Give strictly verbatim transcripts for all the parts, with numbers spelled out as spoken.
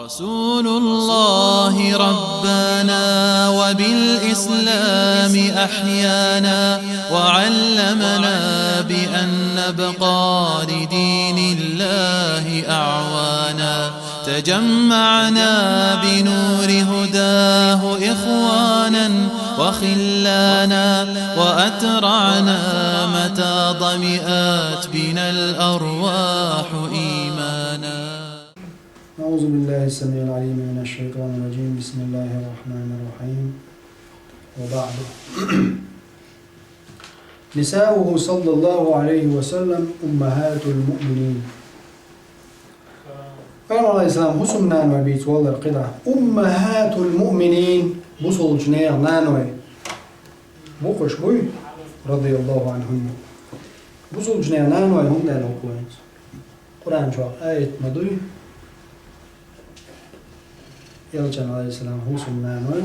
رسول الله ربانا وبالإسلام أحيانا، وعلمنا بأن نبقى لدين الله أعوانا. تجمعنا بنور هداه إخوانا وخلانا، وأترعنا متى ظمئت بنا الأرواح إيمانا. أعوذ بالله السميع العليم من الشيطان الرجيم. بسم الله الرحمن الرحيم. وبعد. نساؤه صلى الله عليه وسلم أمهات المؤمنين. Пайхамар алейхиссалам хӀусамнаной бийца валар кхидӀа. أمهات المؤمنين, бусулча нехан наной. Букъаш буй, رضي الله عنهن. Бусулча нехан наной хӀунда аьлла хӀокхо вайца? Къуръан чохь аят ма дуй. Элчан алейхиссалам хӀусамнаной,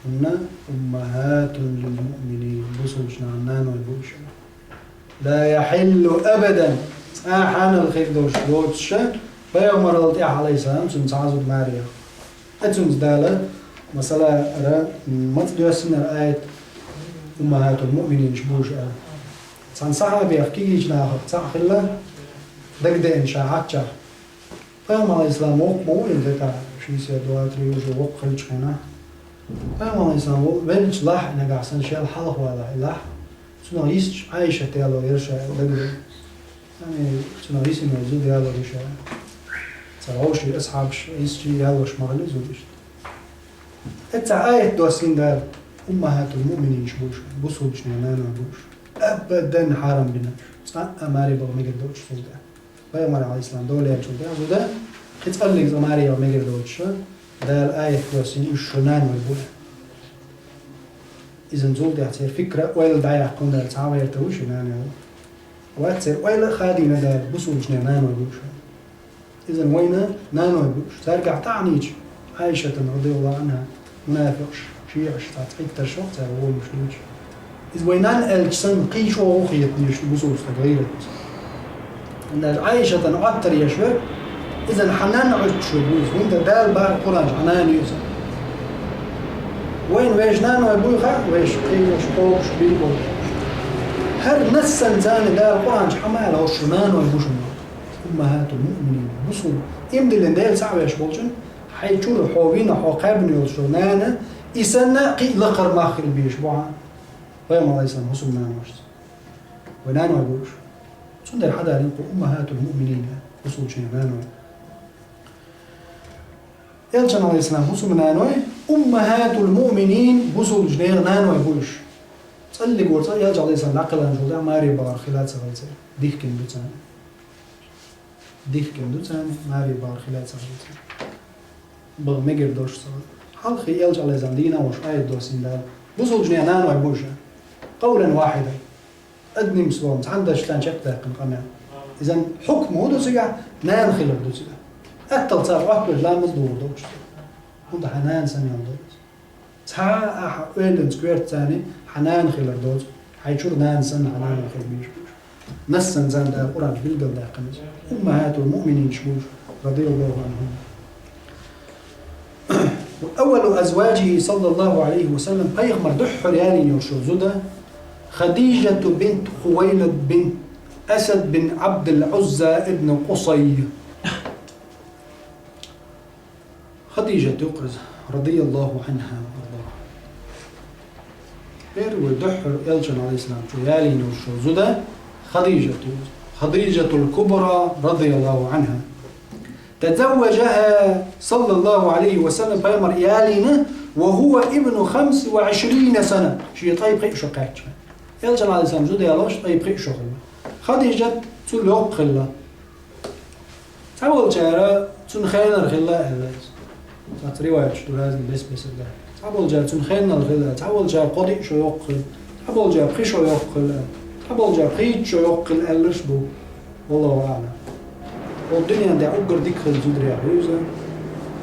хӀунда أمهات المؤمنين, бусулча нехан наной бу уьш. لا يحل أبدا, цкъа а хьанал хир долуш доцуш, пайхамарал тӀаьхьа алейхиссалам цуьнан цхьа а зуда маре яхь. Эцунца Дала, масала, ара, маца доьссинара аят, أمهات المؤمنين бу уьш ара. Цхьана сахьабех кегийчу нахах цхьаъ хилла, дагадеана ша хьаьжча. Пайхамар алейхиссалам воккха ма ву иза, декъа шийсет, два-три уже воккха хилча хенахь. Пайхамар алейхиссалам ву, веллачу лахь, нагахь санна шел хьалха валахь и лахь, цунах йисча Ӏайшат яло яра ша дагадеана. Ами, цунах йисина зуда яло яра ша. Цара вовшийн асхьабаш йисча ялош ма хилла зуда иштта. Эццахь аят доссийна Дала, أمهات المؤمنين бу уьш, бусулча нехан наной бу уьш. Абадан хьарам бина уьш. Цкъа а маре баха мегар доцуш зуда. Пайхамар алейхиссалам дола яьллачул тӀаьхьа зуда, кхин цкъа а маре яха мегар доцуш, Дала аят доссийна, уьш шун наной бу. Изан зултӀехь церан фикра, ойла дӀаяккха, хӀунда аьлча цхьа а гӀерта ву шен нана ву. Вац церан ойла а хадийна Дала, бусулча нехан наной бу уьш. Изан вайна наной бу уьш. Цаьргахь таӀнийча, Ӏайшатан, رضي الله عنها, мунафикъаш, шиӀаш, цхьацца Ӏиттарш ваха цара гӀомаш луьйча. Иза вай нана аьлча санна, кхин чӀогӀа хеташ ду бусулчу стага гӀийрат. ХӀунда аьлча Ӏайшатан Ӏоттар еш верг, изан хьан нанна Ӏуьттуш верг ву иза. ХӀунда Дала боху Къуръан чу хьан нана ю иза. Вайна вешан наной буй хаьа, вешан кхийолуш, кхобуш, билгалш. ХӀара нассанца Дала Къуръан чу хьан ма аьлла, хӀорш шун наной бу шуна. أمهات المؤمنين, бусул, иман диллина Дела цхьаъ веш болчун, хьайн чуьра хьо вина, хьо кхаьбна йолчу нана, и санна кхин а лакхара мах хила безаш бу хьан. Пайхамар алейхиссалам хӀусамнаношца. Вай наной бу уьш. Цундела хьадалийна кху أمهات المؤمنين, бусулчийн наной. Элчан алейхиссалам хӀусамнаной, أمهات المؤمنين, бусулчу нехан наной бу уьш. ЦӀаллиг ву цӀа Элча алейхиссалам дӀакхелхинчул тӀаьхьа маре бахар хила ца хилла церан. Дихкина ду царна. Дихкина ду царна, маре бахар хила ца хилла церан. Баха мегар долуш ца хилла. Хьалххе Элча алейхиссалам дийна а волуш аят доссийна Дала. Бусулчу нехан наной бу уьш. قولا واحدا. Одним словом, цхьана дашца чекхдаьккхина къамел. Изан хьукма хӀун ду цигахь, нана хилар ду цигахь. Аттал цара Ӏоттавеш ламаз духур долуш ду. ХӀунда хьан нана санна йолу ду. Цхьа а хьан ойланца коьртацарна хьан нана хилар доцу. Хьайн чуьра нана санна хьан нана хила безаш бу уьш. Нассанца Дала Къуръан чу билгалдаьккхина иза. أمهات المؤمنين бу уьш, رضي الله عنهم. وأول أزواجه صلى الله عليه وسلم, пайхамар дуьххьара ялийна йолуш йолу зуда, Хадижату бинт Хувайлид бин Асад бин Абдул Узза ибн Къусай. Хадижат ю-кх иза, رضي الله عنها وأرضاها. Первый дуьххьара Элчан алейхиссалам чу ялийна йолуш йолу зуда Хадижат ю. Хадижатул Кубра, رضي الله عنها. تزوجها صلى الله عليه وسلم, пайхамар ялийна, وهو ابن خمس وعشرين سنة, шен ткъе пхиъ шо кхаьчча. Элчан алейхиссалам зуда ялош ткъе пхиъ шо хилла. Хадижат цул йоккха хилла. Цхьаболчара цуьнан хенара хилла аьлла иза. Цхьацца риваяташ ду разный бес-бесара даьхна. Цхьаболчара цуьнан хенара хилла, цхьаболчара кхо-диъ шо йоккха хилла, цхьаболчара пхи шо йоккха хилла, цхьаболчара пхийтта шо йоккха хилла аьлларш а бу. والله أعلم. Оцу дуьненна тӀехь уггар дика хилла зударех ю иза,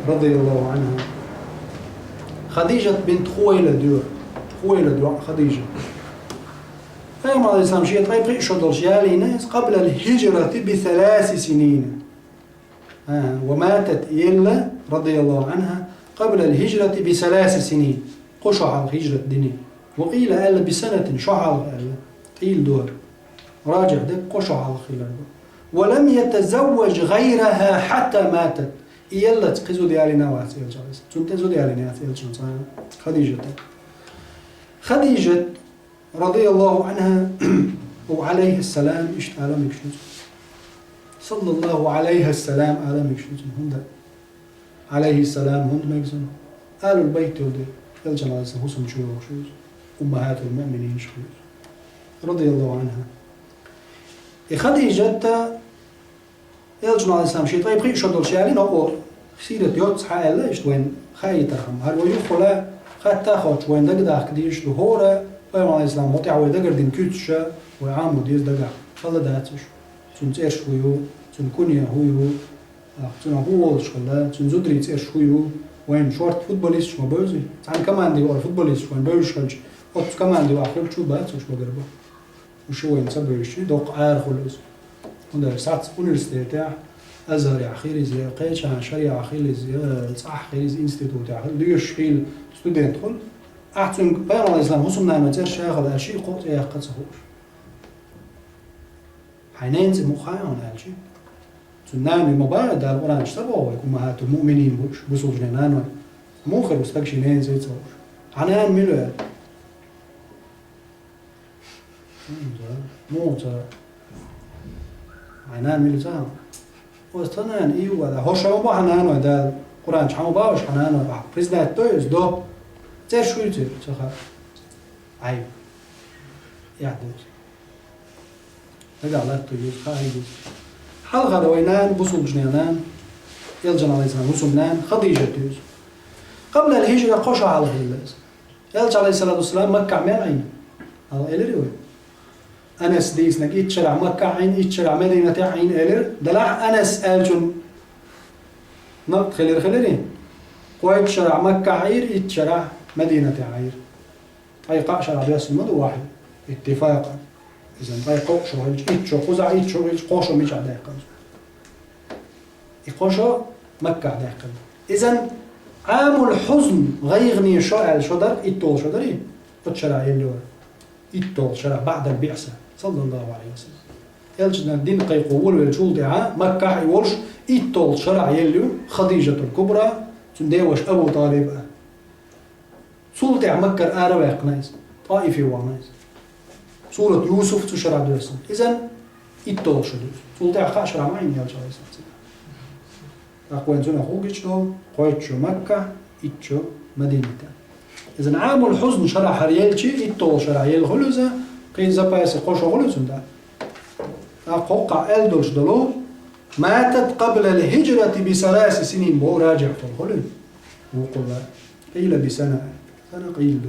رضي الله عنها. Хадижат бинт Хувайлид ю. Хувайлид йоӀ Хадижат. Пайхамар алейхиссалам шен ткъе пхиъ шо долуш ялийна иза, قبل الهجرة بثلاث سنين. ХӀа, وماتت, и елла, رضي الله عنها, قبل الهجرة بثلاث سنين, кхо шо хьалха хиджрат динан. وقيل, аьлла, بسنة, шо хьалха аьлла. Къийла ду хӀара. РаджихӀ дерг кхо шо хьалха хилар ду. ولم يتزوج غيرها حتى ماتت. И еллаца кхин зуда ялийна вац Элча, Ӏалайхи ссалам. Цунна тӀе зуда ялийна яц Элчано цкъа а Хадижата. Хадижат, رضي الله عنها, أو عليه السلام, иштта ала мегаш ду цунна. صلى الله عليها السلام ала мегаш ду цунна. ХӀунда عليه السلام хӀунда мега цунна? Алул байт йолу дела, Элчан, Ӏалайхи ссалам, хӀусам чу йогӀуш ю иза. أمهات المؤمنين шу ю иза. رضي الله عنها. И Хадижата Элчано, Ӏалайхи ссалам, шен ткъе пхиъ шо долуш ялийна хӀокхо, сират йоццу хьа аьлла, иштта вайна хаийтархьама. ХӀара вай юххехула хатта а хоттуш, вайна дагадахка дезаш ду хӀора, Пайхамар, Ӏалайхи ссалам, хӀокху тӀехь вай дагардина куьцаш, вай Ӏамо деза дагахь. Хала дац уьш. Цуьнан цӀераш хӀун ю, цуьнан куьне хӀун ю, а, цуьнан хӀун волуш хилла, цуьнан зударийн цӀераш хӀун ю, вайна шорта футболисташ ма бевзий. Цхьана команде вара футболисташ вайна бевзаш хилча, оццу команде ваха хуьлуш ву бац уьш багара бу. Уьш вайна ца бевзича, доккха Ӏара хуьлу иза. ХӀунда аьлча сац университетехь, Азхарехь хир иза, я кхечахьа шарехь хир иза, я цӀахь хир иза, институтехь хир, лоьшуш хир студент хуьлу. Ахь цуьнга Пайхамар, Ӏалайхи ссалам, хӀусамнана цӀераш яхала аьлча, ши кхо цӀе яккха ца хууш. Хьайн ненан цӀе муха хаьа хьуна аьлча? Цуьнан нана ма бац, Дала Къуръан чу ца боху вайга, أمهات المؤمنين бу уьш, бусулба жинийн наной. Муха хир ву стаг шен ненан цӀе ца хууш? Хьан нана мила ву аьлла? Муха ца хаьа? Хьайн нана мила ца хаьа? Оцу тхан нана и ю аьлла. ХӀорш ма бу хьан наной, Дала Къуръан чу хьан ма боху уьш хьан наной? Ахь признать до иза, до? ЦӀераш хӀун ю церан, ца хаьа? Ӏайба. Эхь ду иза. Дагахь латто иза, хаа иза. Хьалхара вай нана, бусулба жинийн нана, Элчан, Ӏалайхи ссалам, хӀусамнана, Хадижат ю иза. Къабла ал-хиджра, кхо шо хьалха хилла иза. Элча, Ӏалайхи ссалату вассалам, Маккахь мел Ӏийна? Хьалха элира вай. Анас дийцинарг, итт шарахь Маккахь Ӏийна, итт шарахь Мадинатехь Ӏийна элира. Делахь Анас аьллачун накъ хилира, хилирий? Кхойтта шарахь Маккахь Ӏийра, итт шарахь Мадинатехь Ӏийра. Ткъе кхаа шарахь доьссина ма ду вахьйу, иттифакъан. Иза ткъе кхоъ шо хилча, итт шо кхузахь, итт шо хилча, кхо шо мичахь даьккхина? И кхо шо Маккахь даьккхина. Иза Ӏамул хьузн, гӀайгӀане шо аьлла шо дара, иттолгӀа шо дарий? Оцу шарахь елла ю хӀара. ИттолгӀа шарахь, баӀдал биӀса, саллаллаху Ӏалайхи ва саллам. Элчанан дин кхайкхо волавеллачул тӀаьхьа, Маккахь и волуш, иттолгӀа шарахь елла ю Хадижатул Кубра, цуьнан деваша Абу ТӀалиб а. Цул тӀаьхьа Маккара ара ваьккхина иза, ТӀаифе вахана иза. Сурат Юсуф цу шарахь доьссина. Иза иттолгӀа шо ду. Цул тӀаьхьа кхаа шарахь ма Ӏийна Элча, Ӏалайхи ссалам. ТӀаккха вайн цунах хӀун гича долу? Кхойтта шо Макка, итт шо Мадинатехь. Иза Ӏамул хьузн шарахь хӀара елча, иттолгӀа шарахь елла хуьлу иза, кхин запасе кхо шо хуьлу цуьнан тӀаккха. ТӀаккха хӀокхахь аьлла долуш долу: «Матат къабла ал-хиджрати би саласи синин», боху, раджихь долу хуьлу. Вукхула. Къийла би сана. Сана къийла ду.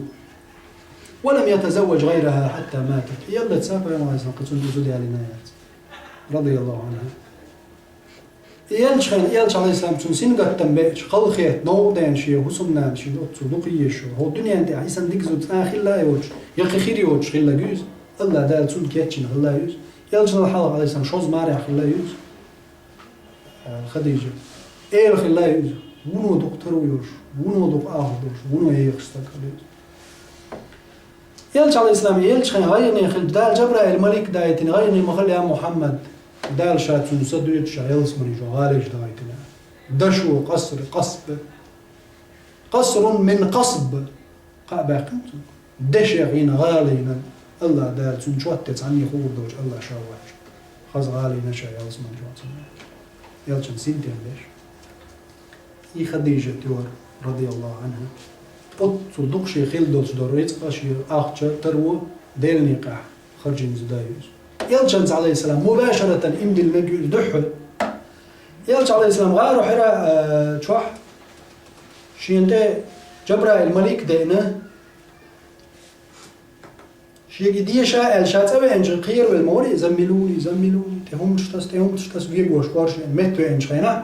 «Ва лам ятазавваж гӀайраха хьатта матат». Яллаца Пайхамар, Ӏалайхи ссалам, кхин цунна зуда ялийна яц. Радияллаху Ӏанха. И элча хенахь, элча, Ӏалайхи ссалам, цуьнан сингаттам беача, халахетта, новкъа даьнна шен хӀусамнана, шен оццул дукха езаш йолу, хӀокху дуьнен тӀехь и санна дика зуда цкъа а хилла а йоцуш, я кхин хир йоцуш хилла гуьйза, АллахӀ Дала цунна кечйина хилла а юьйза. Элчанал хьалха, Ӏалайхи ссалам, шозза марехь хилла а юьйза. Хадижа. Эла хилла а юьйза. Вуно дукха таро йолуш, вуно дукха ахалла долуш, вуно ехаш стаг хилла а юьйза. Элча, Ӏалайхи ссалам, элча хенахь гӀайгӀане хилча, Дала Джабраил малик дайтина, гӀайгӀане ма хила, я Мухьаммад. Дала ша цунна са дуьйцу, ша ялсамане чу гӀалеш дайтина. Дашо къаср, къасб. Къасрун мин къасб. Кхаъ баьккхина цунна. Дешех йина гӀала йина. АллахӀ Дала цунна чот тӀе цхьанне хуур доцуш, АллахӀ ша ваьлча. Хаза гӀала йина ша ялсамане чохь цунна. Элчан синтем беш. И Хадижат йора, радияллаху Ӏанха. Оццул дукха шен хилла долчу дара рицкъа, шен ахча, таро, Делан некъахь харжийна зуда ю иза. Элчанца, Ӏалайхи ссалам, мубашаратан имдилла мега ю иза дуьххьал. Элча, Ӏалайхи ссалам, гӀару Хьира, а, чохь шена тӀе Джабраил малик деана, шега и деша аьлла, ша цӀа веанчу кхеравелла ма вара и, заммилуни, заммилуни, тӀе хӀуманаш таса, тӀе хӀуманаш таса, вегош коршен, метта веанчу хенахь,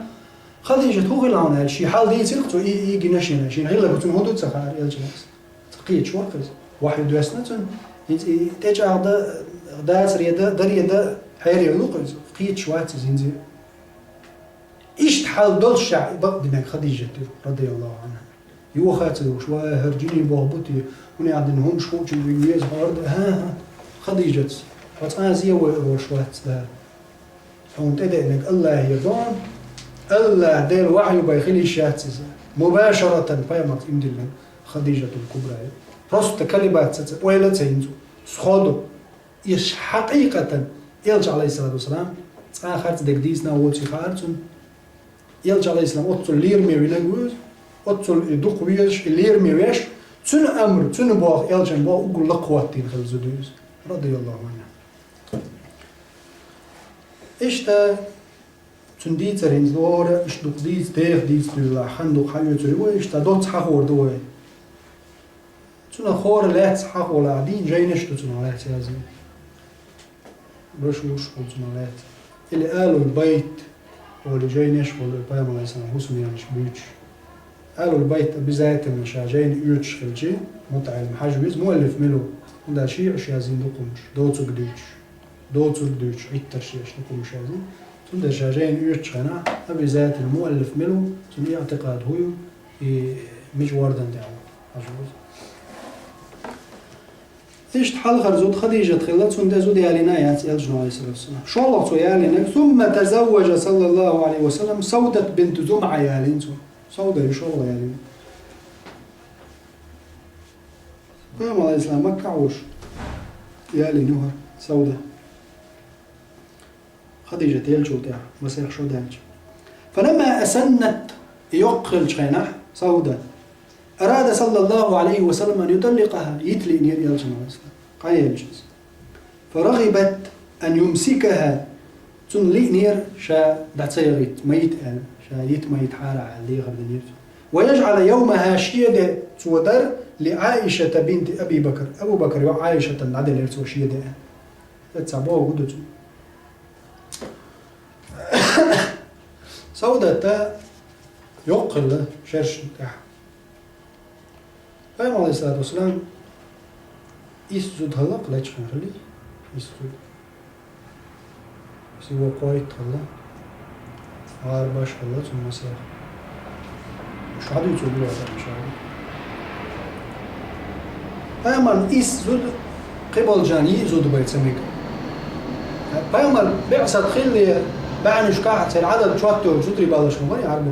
Хадижат хӀун хилла хьуна аьлла, шен хьал дийцира цо, и, и гина шена, шена хилларг цунна хӀун ду ца хаьара элчанас. Ца кхеташ вара иза. Вахьйу доьссина цунна. ХӀинца и тӀечӀагӀда, дацаре дан, даре дан хьере ву-кх иза. Кхеташ вац иза хӀинца. Иштта хьал долуш ша и бакъдинарг Хадижат ю, радияллаху анхьа. Йоха ца йолуш, вай, хӀара жиний боху бу те, хӀунда аьлла хӀумаш хуучун вуьгу веза хьорда, хӀа-хӀа, Хадижатс, хьо цкъа а зен вайр волуш вац Дала. Хьуна тӀедеънарг АллахӀера ду, АллахӀ Дела вахьйу бай хила йиш яц иза. Мубашаратан пайхамарца имдиллина Хадижатул Кубра ю. Просто калибат ца ца, ойла ца йинцу, сходу. Иш хьакъикъатан Элча, алейхиссалату вассалам, цкъа харц дерг дийцина воций хаьара цунна. Элча, алейхиссалам, оццул лераме винарг ву иза, оццул и дукха везаш, и лераме веш, цуьнан амр, цуьнан боху, Элчан боху уггар лакхахӀоттийна хилла зуда ю иза, радияллаху анхьа. Иштта, цуьнан дийцар хӀинца лора, иштта дукха дийца, деха дийца дуьйлахь, хан дукха хьаоьцур ю вай, иштта доцца хьахор ду вай. Цунах хӀора лаьцна хьахола дийна жайнаш ду цунах лаьцна яздина. Баш луш хуьлу цунах лаьцна. Или Алул Байт олу жайнаш хуьлу пайхамаран хӀусамненаш буьйцуш. Алул Байт обязательно ша жайна оьцуш хилчи, мутаӀеллим хьажа веза, муаллиф мила ву, хӀунда шиъаш яздина ду хӀумаш, доцург дуьйцуш. Доцург дуьйцуш, Ӏиттарш еш ду хӀумаш яздина. Цундела ша жайна оьцучу хенахь, обязательно муаллиф мила ву, цуьнан иътикъад хӀун ю, и мича вордан тӀехь ву, хьажа веза. Иштта хьалхара зуда Хадижат хилла, цунна тӀе зуда ялийна а яц Элчано, алейхиссалату вассалам. ШолгӀа цо ялийнарг, сумма тазавважа, саллаллаху алейхи ва саллам, Саудат бинт ЗумӀа ялийна цо. Сауда ю шолгӀа ялийна. Пайхамар, алейхиссалам, Макка Ӏаш ялийна ю хӀара Сауда. Хадижат еллачул тӀаьхьа, масех шо даьлча. Фаламма асаннат, и йоккха хилчу хенахь, Сауда, арада, саллаллаху алейхи ва саллам, ан юталликъаха, йита лиънера Элчано, алейхиссалам, къаелча иза. Фарагибат ан юмсикаха, цунна лиънера ша дӀа ца яхийта, ма йита аьлла, ша йита ма йитахьара аьлла, дехар динера цо. Ва яжӀала йовмаха, шен де цо дара, ли Ӏаишата бинти Аби Бакр, Абу Бакр йоӀ Ӏаишатан дӀаделира цо шен де. Эцца боху ду цунна. Саудата йоккха хилла шершна тӀехь. Пайхамар, алейхиссалату вассалам, исс зуда хилла-кх лечкъина хилла, исс зуда. Всего кхойтта хилла. ГӀарбаш хилла цунна масех. Уьш хьадуьйцур ду вай, иншалла. Пайхамарна исс зуда, кхиболчарна йиъ зуда бай ца мега. Пайхамар биъсат хилале, бӀаьннашкахь церан Ӏадад чот йолчу зударий баллаш ма бара гӀарбо.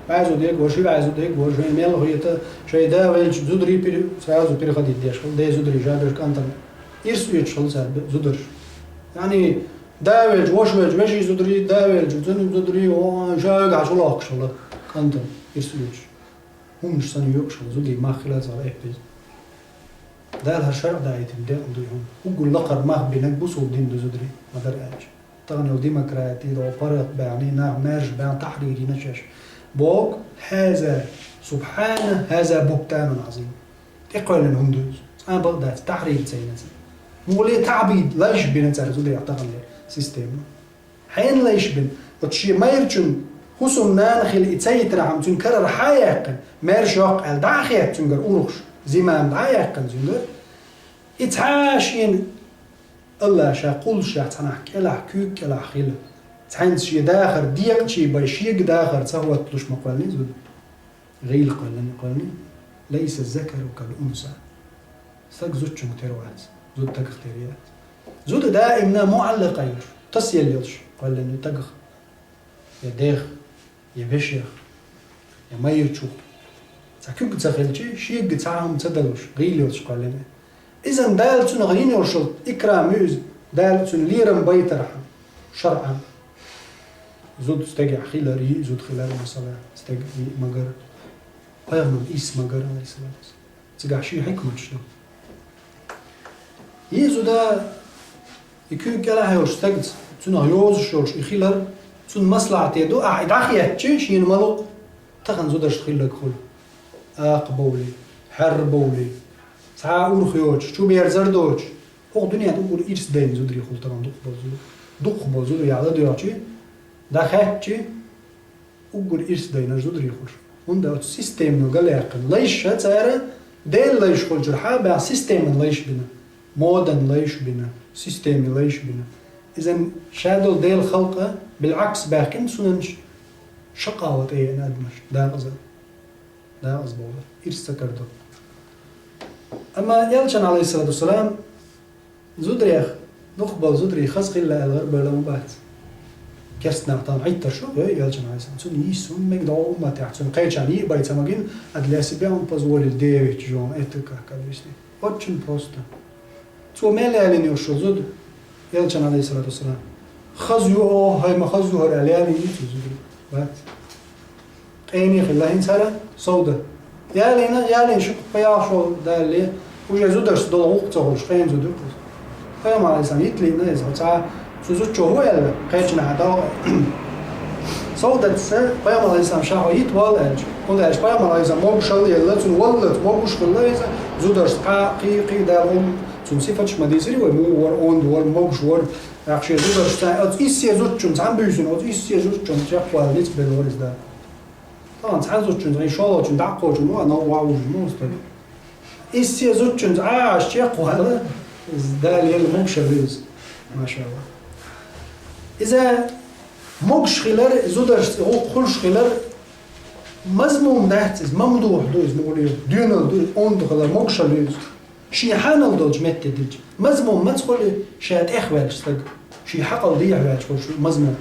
БӀе зуда яга, ши бӀе зуда яга, шайн мел хета, шайн да велча зударий пир-, сразу переходить деш хилла, ден зударий жабеш кӀантана. Ирс оьцуш хилла цара бе-, зударш. Яъни, да велча, ваша велча, вешин зударий, да велча, цуьнан зударий, о, ша вегахь чулохкуш хилла кӀантана, ирс оьцуш. ХӀуманаш санна йоькъуш хилла, зударий мах хила а ца хилла эппиза. Дала хӀара шарӀ даийтина декъала ду хьуна. Уггар лакхара мах бинарг бусалба дин ду, зударий, ма-дарра аьлча. Тахана йолу демократи, йолу паргӀат баьхна, нах маьрша баьхна, тахьрир йина шаьш. Боху, хьаза, субхьана, хьаза бухтанун Ӏазим. ТӀекхоьллина хӀума ду иза. Цкъа а бакъ дац, тахьрир ца йина цара. Муха ле таӀбид, лайш бина цара зударий тахана система. Хьенан лайш бина? Оцу шен майрачун хӀусамнана хила и ца йитархьама, цуьнан карара хьа а яьккхина, маьрша йоккху аьлла, дӀа а хетта цуьнгара урхуш, зимам дӀа а яьккхина цуьнгара. И цхьа а шена АллахӀ ша кхуллушехь цхьанхьа кӀелахь, куьйга кӀелахь хила. Цхьаьнца шен дахар декъачий бай, шега дахар ца хӀотталуш ма кхоьллина зуда. ГӀийла кхоьллина, кхоьллина. Лайса закару кал унса. Стаг зудчуьнга тера вац. Зуда стагах тера яц. Зуда даимна муӀаллакъа йолуш, тасъелла йолуш кхоьллина ю стагах. Я дех, я вешех, я майрачух. Цхьа куьг ца хилча, шега цхьа а хӀума ца далуш, гӀийла йолуш кхоьллина. Иза Дала цунах йина йолуш йолу икрам ю иза, Дала цуьнан лерам байтархьама, шарӀан. Зуда стагехь хилар, йиъ зуда хилар, масала, стаг йиъ магар, пайхамарна исс магар, алейхиссалату вассалам. Цигахь шен хьикматаш ду. Иза зуда, и куьйга кӀелахь йолуш стагца, цунах йозуш йолуш и хилар, цунна маслахьате ду, ахь и дӀахецча, шена ма лукъу, тахана зударшна хилларг хуьлу. Акха бовлий, хьерра бовлий, цхьа а урх йоцуш, чу берзар доцуш, хӀокху дуьненна уггар ирс дайна зударий хуьлу тахана дукхахболу зуда. Дукхахболу зударий яхь ладоьгӀчий, дӀахаьттичий, уггар ирс дайнарш зударий хуьлуш. ХӀунда оцу системано галъяьккхина. Лайш а цара, Делан лайш хуьлучуьра хьа а баьхна, системан лайш бина. Модан лайш бина, системан лайш бина. Иза ша долу Делан халкъ а, билгӀакс баьхкина сунанаш. Шакъават айина адамаш, дакъаза. Дакъаза боху. Ирс ца карадо. Амма Элчан, алейхиссалату вассалам, зударех, дукхабала зударий хаза хилла аьлла гӀарабевлла ма бац. Керстанах тахана хьийтта шу, ой, Элчан, алейхиссалам. Цунна йийсун мега догӀу умматехь, цунна кхечарна йийбай ца магина, а для себя он позволил девять жен, это как объяснить? Очень просто. Цо мел ялийна йолуш йолу зуда, Элчан, алейхиссалату вассалам. Хаза ю, о, хӀай ма хаза ю хӀара аьлла ялийна ю цо зуда. Бац. Къене хилла хӀинца хӀара Сауда. Ялийна, ялийна шу кху пхи-ялх шо далале, уже зударшца долу гӀуллакх ца хуьлуш, къена зуда ю кхуза. Пайхамар, алейхиссалам, йитлийна иза, цхьа цу зудчо хӀун аьлла, кхечанхьа дагӀа. Саудатца Пайхамар, алейхиссалам, ша хьо йита вала аьлча. ХӀунда аьлча Пайхамар, алейхиссалам, могушалла елла, цунна валлалц могуш хилла иза, зударшца кхий, кхий, дала Цунна сифаташ ма дийцира вай, муха вара, онда вара, могуш вара. ТӀаккха шен зударшца, оцу иссе зудчун, цхьана буьйсанна, оцу иссе зудчун чекхвала ницкъ белла вара иза Дала. Тахана цхьана зудчун, цхьана шолгӀачун, дӀакхочун, ва, нов ван вужу, муха стаг. Иссе зудчун, Ӏа, Ӏаш чекхвала, Дала елла могушалла ю иза. Машалла. Иза могуш хилар, зударшца гӀуллакх хуьлуш хилар, мазмум дац иза, мамдухь ду иза, муха ле, доьналла ду иза, онда хилар, могушалла ю иза. Шен хьанал долчу метте дилча. Мазмум маца хуьлу ша тӀехваьлча стаг? Шен хьакъал дехьаваьлча хуьлу шу мазмум.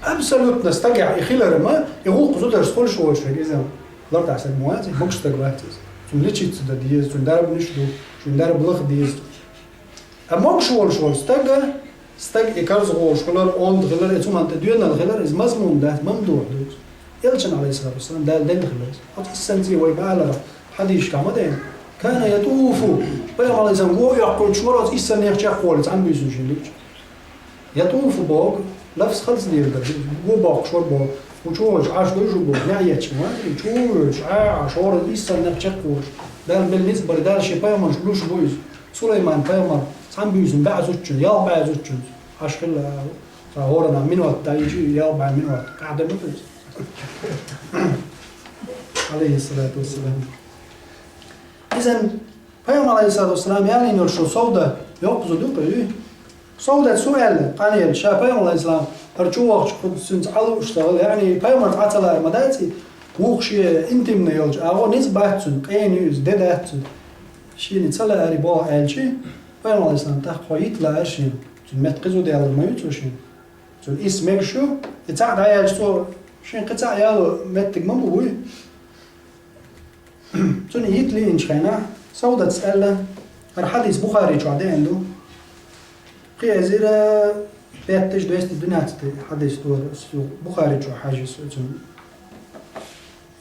Абсолютно стагехь и хилар ма, и гӀуллакх зударшца хуьлуш воцуш верг иза. Лартахь стаг ма вац, могуш стаг вац иза. Цунна лечиться дан деза, цуьнан дарбанаш ду, цуьнан дарба лаха деза. А могуш волуш волу стага, стаг и карзахош хилар, онда хилар, и цу ман тӀе доьналла хилар, иза мазмум дац, мамдухь ду иза. Элчан, алейхиссалату вассалам, Дала делла хилар иза. Оцу иссанца вай ма алара, хьадийсашкахь ма дайна. Кана ятуфу. Пайхамар, алейхиссалам, го оьккхуьйтуш вара оцу иссаннех чекхволу, цхьана буьйсанна шен лиъча. Ятуфу боху, лафз хаза дийр дара. Го боккхуш вара боху. Ву чу воьдуш Ӏаш дуй шу боху. НеӀ етташ ма вац, чу воьдуш, Ӏа, Ӏаш, хӀора иссаннех чекхволуш. Дала белла ницкъ бара, Дала шен пайхамарш луш бу иза. Сулайман пайхамар, цхьана буьйсанна баьӀ зудчун, ялх баьӀ зудчун. Аш хилла, ца хӀоранна минот даийчи, ялх баьӀ минот. Къаьхьа ма ду иза. Алейхиссалату вассалам. Изан пайхамар, алейхиссалату вассалам, ялийна йолуш шу Сауда, йоккха зуда ю кхуьй. Саудат су аьлла, къанъелча, ша пайхамар, алейхиссалам, хӀара чу вахча кху цуьнца Ӏа лууш ца хила, яъни пайхамарца Ӏа ца лаар ма дац и, вукху шен интимна йолчу агӀо ницкъ бац цуьнан, къена ю иза, де дац цуьнан. Шена ца лаари боху аьлчи, пайхамар, алейхиссалам, тӀаккха хьо йита лаара шена. Цуьнан метта кхин зуда яьлла ма ю цо шена. Цуьнан исс мегаш ю, и цхьаъ дӀаяьлча цо шен кхин цхьаъ яло меттиг ма бу вуй. Цунна йита лиъначу хенахь, Саудатс аьлла, хӀара хьадис Бухари чохь деана ду. Кхин эзира пять тысяч двести двенадцатый хьадис ду, Бухаричо хьажа со цунна.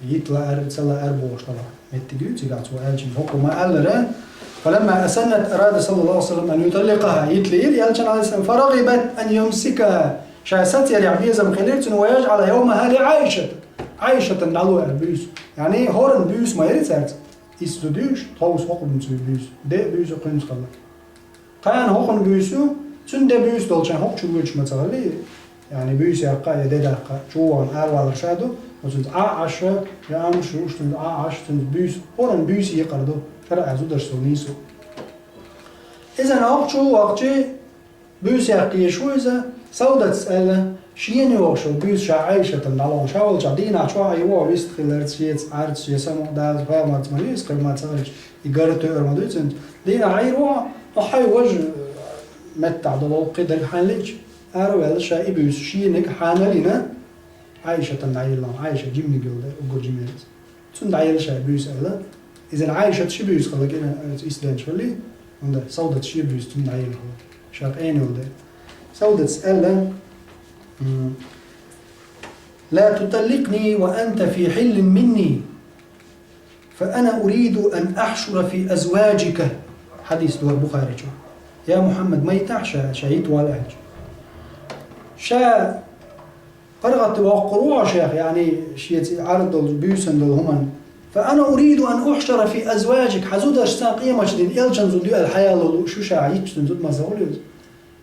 Йита лаар, ца лаар бохуш талахь. Меттиг ю цигахь цо аьллачун хӀокхо ма-аллара. فلما أسنت أراد صلى الله عليه وسلم أن يطلقها. Йита лиира, Элчан, алейхиссалам, فرغبت أن يمسكها. Ша сацарехь безам хилира цуьнан, ويجعل يومها لعائشة. Ӏайшатан дӀало аьлла буьйса. Яъни хӀоранна буьйса ма яра цаьрца. Исс зуда юьш, тховса хӀокхунна буьйса. Де буьйса кхуьнца хилла. Кхана хӀокхунна буьйса ю, цуьнан де буьйса долчохь хӀокху чу воьдуш ма ца хилла, яъни буьйса яккха а, я де даккха а, чу вахана аравалар ша ду, оцуьнца Ӏа а Ӏаш, я амма шу уьш цуьнца Ӏа а Ӏаш, цуьнца буьйса, хӀоранна буьйса екъар ду, шарӀехь зударшца нийса. Иза хӀокху чу вахчи, буьйса яккха езаш ву иза, Саудатс аьлла, шена йогӀуш йолу буьйса ша Ӏайшатана дӀалохна, ша волчохь дийнахь чохь а йогӀу вист хиларца, шеца Ӏарца, шен самукъадаларца, пайхамарца ма вист хир ма ца хилча, и гара тоьар ма дуьйцу цуьнца. Дийнахь Ӏийр ву хьо, хьайн важа меттахь долу кхидерг хьайна лиъча, ара а ваьлла, ша и буьйса шениг хьанал йина, Ӏайшатана дӀайилла, Ӏайша жиманиг йолу дара, уггар жима яра иза. Цунна дӀаелла ша буьйса аьлла. Иза Ӏайшат ши буьйса хилла, кӀира исденчу хилли, хӀунда Саудат ши буьйса цунна дӀаелла хилла. Ша къена йолу дара. Саудатс аьлла: «لا تطلقني وأنت في حل مني، فأنا أريد أن أحشر في أزواجك». Хьадис ду Бухари чу. Я Мухьаммад, майтахь ша, ша йита вала аьлча. Ша ПаргӀат воккхур ву хьо шех, яъни шеца Ӏар долу, буьйсанна долу хӀуманна. «فأنا أريد أن أحشر في أزواجك», хьан зударшца къематдийнахь элчан зуда ю аьлла хьаяло лууш ю ша, йитча цуьнан зуда ма ца хуьлу иза.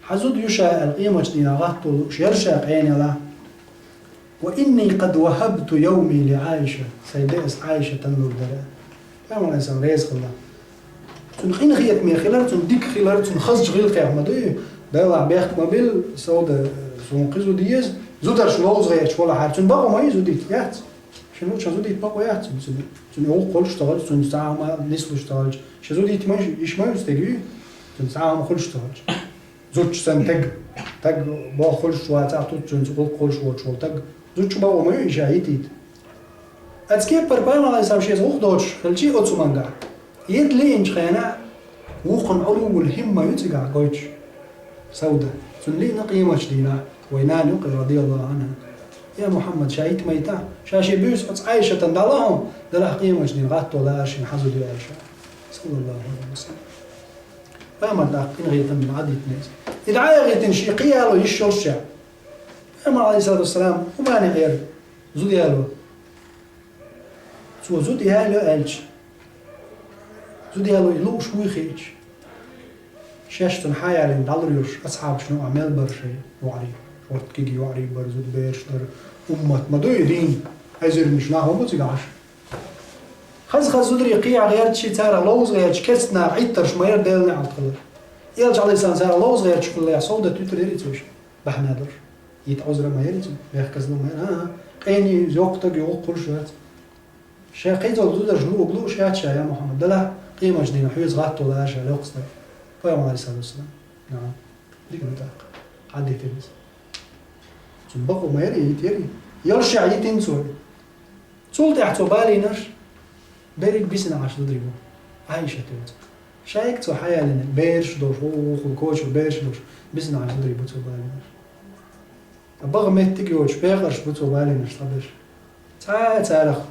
Хьан зуда ю ша аьлла къематдийнахь гӀатто лууш яра ша къена ялахь. «وإني قد وهبت يومي لعائشة», сайн де ас Ӏайшатана лур дара. Пайхамар, алейхиссалам, реза хилла. Цуьнан къинхетаме хилар, цуьнан дика хилар, цуьнан хазачу гӀиллакхех ма дуй, Далла бехк ма билла, Сауда, суна кхин зуда еза, Зударш ловза гӀерташ волахьара, цуьнан бакъо ма ю зудийта, яц? Шен лучан зудийта бакъо яц цуьнан. Цуьнан гӀуллакх хуьлуш ца хилча, цуьнца цхьа хӀума нислуш ца хилча, шен зудийта ма ю, йиш ма ю стегий, цуьнца цхьа хӀума хуьлуш ца хилча. Зудчун санна таг, таг боху хуьлуш вац, а тут цуьнца гӀуллакх хуьлуш воцуш волу таг, зудчун бакъо ма ю и ша йитийта. Оцу кепара пайхамар Ӏалайхиссалам шеца гӀуллакх доцуш хилчий оцу мангахь, ерг лиъначу хенахь, вукхун Ӏулуввул хӀимма ю цигахь гойтуш. Сауда. Цунна лиъна къематчу дийнахь, вай нана юкъе, радияллаху Ӏанха: «Я Мухьаммад, ша йита ма йитахь, ша шен буьйса оцу Ӏайшатана дӀало хьуна, делахь къематчу дийнахь гӀатто лаара шена хьан зуда ю», аьлла ша. Саллаллаху Ӏалайхи ва саллам. Пайхамар тӀаккха къинхетам бина Ӏадитина иза. И дӀа а гӀиттина, шен кхин яло йиш йолуш ша. Пайхамар, Ӏалайхиссалату вассалам, хӀун бахьана яра зуда яло? Цо зуда ялайо аьлча, зуда яло и лууш вуй хиъча, шаьш цунна хьаялийна дӀалур йолуш асхьабашна юкъахь мел бара шайн йоӀарий, шортта кегий йоӀарий бара, зудабераш дара, уммат ма ду и дийна, эзарнаш нах ма бу цигахь Ӏаш. Хаза-хаза зударий кхехьа гӀерташ, царах ловза гӀерташ, керста наха Ӏиттарш ма яра, Делан неӀалт хилар. Элча, Ӏалайхиссалам, царах ловза гӀерташ хилла, Саудат витар яра иза вешан бахьана долуш. Йита Ӏузра ма яра иза, мехказло ма яра. ХӀан-хӀа, къене иза йоккха стаг, йоккха хуьлуш вац. Ша кхидолу зударшна луъург лууш яц ша, я Мухьаммад, делахь къематчу дийнахь хьоьца гӀатто лаара ша, лохуш стаг. Пайхамар, Ӏалайхиссалату вассалам. Нагахь. Дика ду тӀаккха. Хьан дитина иза? Цуьнан бакъо ма яра, йита яра. Ялшехь йитина цо. Цул тӀаьхьа цо балийнарш берриг бисина Ӏаш зударий бу. Ӏайшат йоцу. Шайга цо хьаялийна, бераш долуш, ву-, ву-, вукхул коча бераш долуш, бисина Ӏаш зударий бу цо балийнарш. Ткъа баха меттиг йоцуш, пекъарш бу цо балийнарш цхьаберш. Цхьа а царах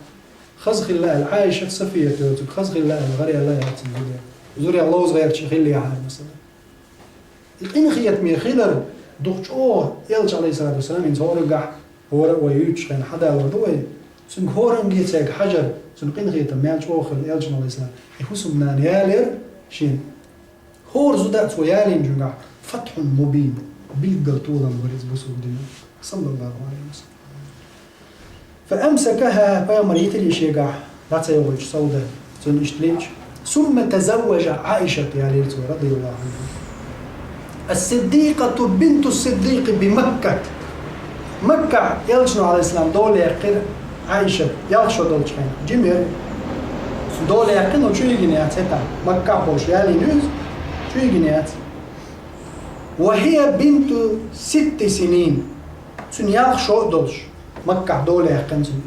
хаза хилла аьлла, Ӏайшат, Сафият йоцург хаза хилла аьлла, гӀара яьлла яц цуьнан зуда. Зуда ловза гӀерташ хилла яхьара, масала. И къинхетаме хилар дукха чӀогӀа Элча, Ӏалайхиссалату вассалам, хӀинца хӀораннахь, хӀора а вай юьйцучу хенахь хьадалор ду вай. Цуьнга хӀоранге цаьрга хьажар, цуьнан къинхетам мел чӀогӀа хилла Элчана, Ӏалайхиссалам. И хӀусамнана ялийра шена. ХӀора зуда а цо ялийначуьнгахь фатхьун мубин, билггал толам бара иза бусулба динан. Саллаллаху Ӏалайхи ва саллам. فأمسكها, пайхамар йитира и шегахь, дӀа ца йогӀуьйтуш Сауда, цунна иштта лиъча. ثم تزوج عائشة, ялийра цо, رضي الله عنها. الصديقة بنت الصديق بمكة. Маккахь Элчано, Ӏалайхиссалам, дола яьккхира Ӏайшат, ялх шо долчу хенахь. Жима яра. Дола яьккхина, но чу йигина яц хӀетахь. Маккахь болуш ялийна иза, чу йигина яц. وهي بنت ست سنين. Цуьнан ялх шо а долуш, Маккахь дола яьккхина цуьнан.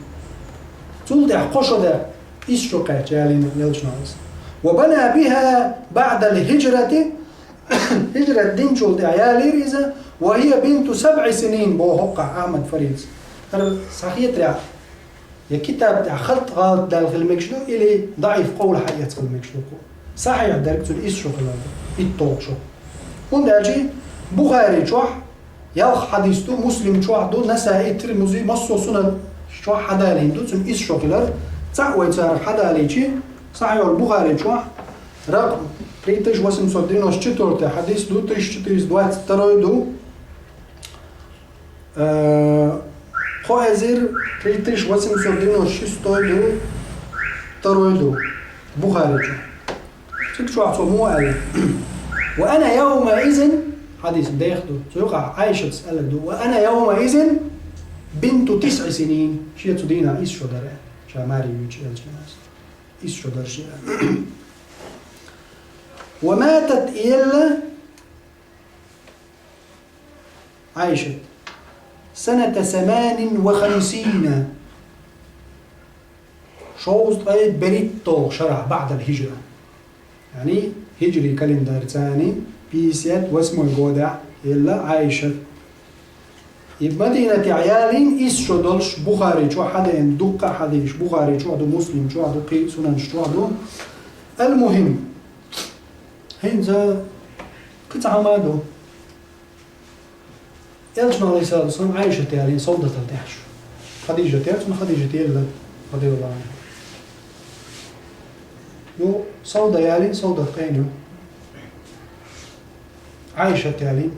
Цул тӀаьхьа кхо шо даьккхина, исс шо кхаьчча ялийна Элчано иза. وبنى بها بعد الهجرة. Хиджрат динчул тӀаьхьа ялийра иза, وهي بنت سبع سنين, боху хӀокхахь Ахьмад Фаридас. ХӀара схьахетарехь, я китаб тӀехь хатӀ-гӀалат даьлла хила мегаш ду, или даӀиф къовла хьаэца хила мегаш ду кху. Сахьихь дерг цуьнан исс шо хилар ду, итталгӀа шо. ХӀунда аьлча Бухари чохь ялх хьадис ду, Муслим чохь ду, Насаи, Тирмизи, массо а сунан чохь хьадалийна ду, цуьнан исс шо хилар. Цхьаъ вай царах хьадалийчи, Сахьихь Бухари чохь, ракъам три тысяча восемьсот девяносто четвёртый хьадис ду, тысяча четыреста двадцать второй ду. Э, кхо эзар три тысяча восемьсот девяносто шестой ду, второй ду, Бухари чу. Цигахь цо муха аьлла: «Ва ана явмаизин», хьадис деха ду, цу юкъахь Ӏайшатас аьлларг ду: «Ва ана явмаизин бинту тисъи синин», шен цу дийнахь исс шо дара, ша маре вуьйцу элчанас. Исс шо дара шен. «Ва матат», и елла Ӏайшат, «саната саманин ва хамсина», шовзткъе берхӀитталгӀа шарахь, баӀдал хиджра. Яъни, хиджри календарца пятьдесят восьмой годехь елла Ӏайшат. И Мадинатехь ялийна исс шо долуш Бухари чохь хьадеана, дуккха а хьадисаш Бухари чохь ду, Муслим чохь ду, кхин а сунанаш чохь ду. Ал-мухим, хӀинца кхин цхьа хӀума а ду. Элчано, Ӏалайхиссалату вассалам, Ӏайшат ялийна Саудатал тӀаьхьа шу. Хадижат яра цунна, Хадижат елла, радияллаху Ӏанха. Ю, Сауда ялийна, Саудат къена ю. Ӏайшат ялийна,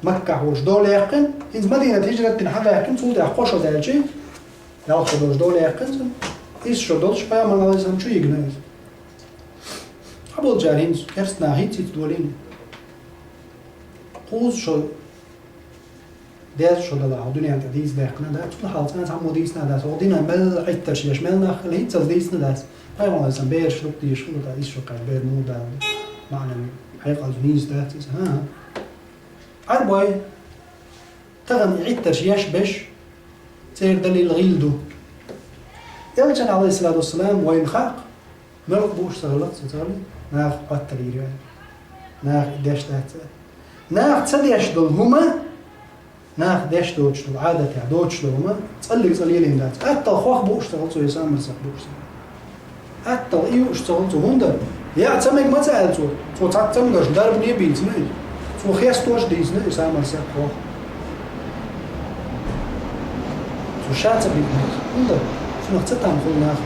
Маккахь волуш дола яьккхина, хӀинца Мадинат хиджрат дина хьаваьккхина, цул тӀаьхьа кхо шо даьлчи, ялх шо долуш дола яьккхина цунна, исс шо долуш Пайхамар, Ӏалайхиссалам, чу йигна иза. Цхьаболчара хӀинца керста наха хӀинца-хӀинца долийна. Кхузткъа шо Деза шо далахь, хьо дуьнен тӀа дийца даьккхина дац, цул хьалха цкъа а цхьаммо дийцина дац, хьо динан мел Ӏиттарш еш мел нах хилла, хӀинццалц дийцина дац. Пайхамар сан бераш луш дийш хилла, дац, из шо кхаьча бер муха дала, маӀан хьекъалца нийса дац иза, хӀа-хӀа. Ӏарбой, тахан и Ӏиттарш еш беш, церан далил гӀийла ду. Элчан, Ӏалайхиссалату вассалам, вайна хаьа, мел бууш ца хилла цо, ца хилла, наха Ӏоттар йийр яьлла. Наха и деш дац. Наха ца деш долу хӀума, наха деш доцуш долу, Ӏадатехь доцуш долу хӀума, цӀаллиг цӀа лелийна дац. Аттал хох бууш ца хилла цо, я самар сах бууш ца хилла. Аттал и юуш ца хилла цо, хӀунда? Я ца мега ма ца аьлла цо. Цо цхьацца ма гарш, дарбане а бийцина иза. Цо хестош а дийцина и самар сех хох. Цо ша ца битина иза. ХӀунда? Цунах ца там хуьлу наха.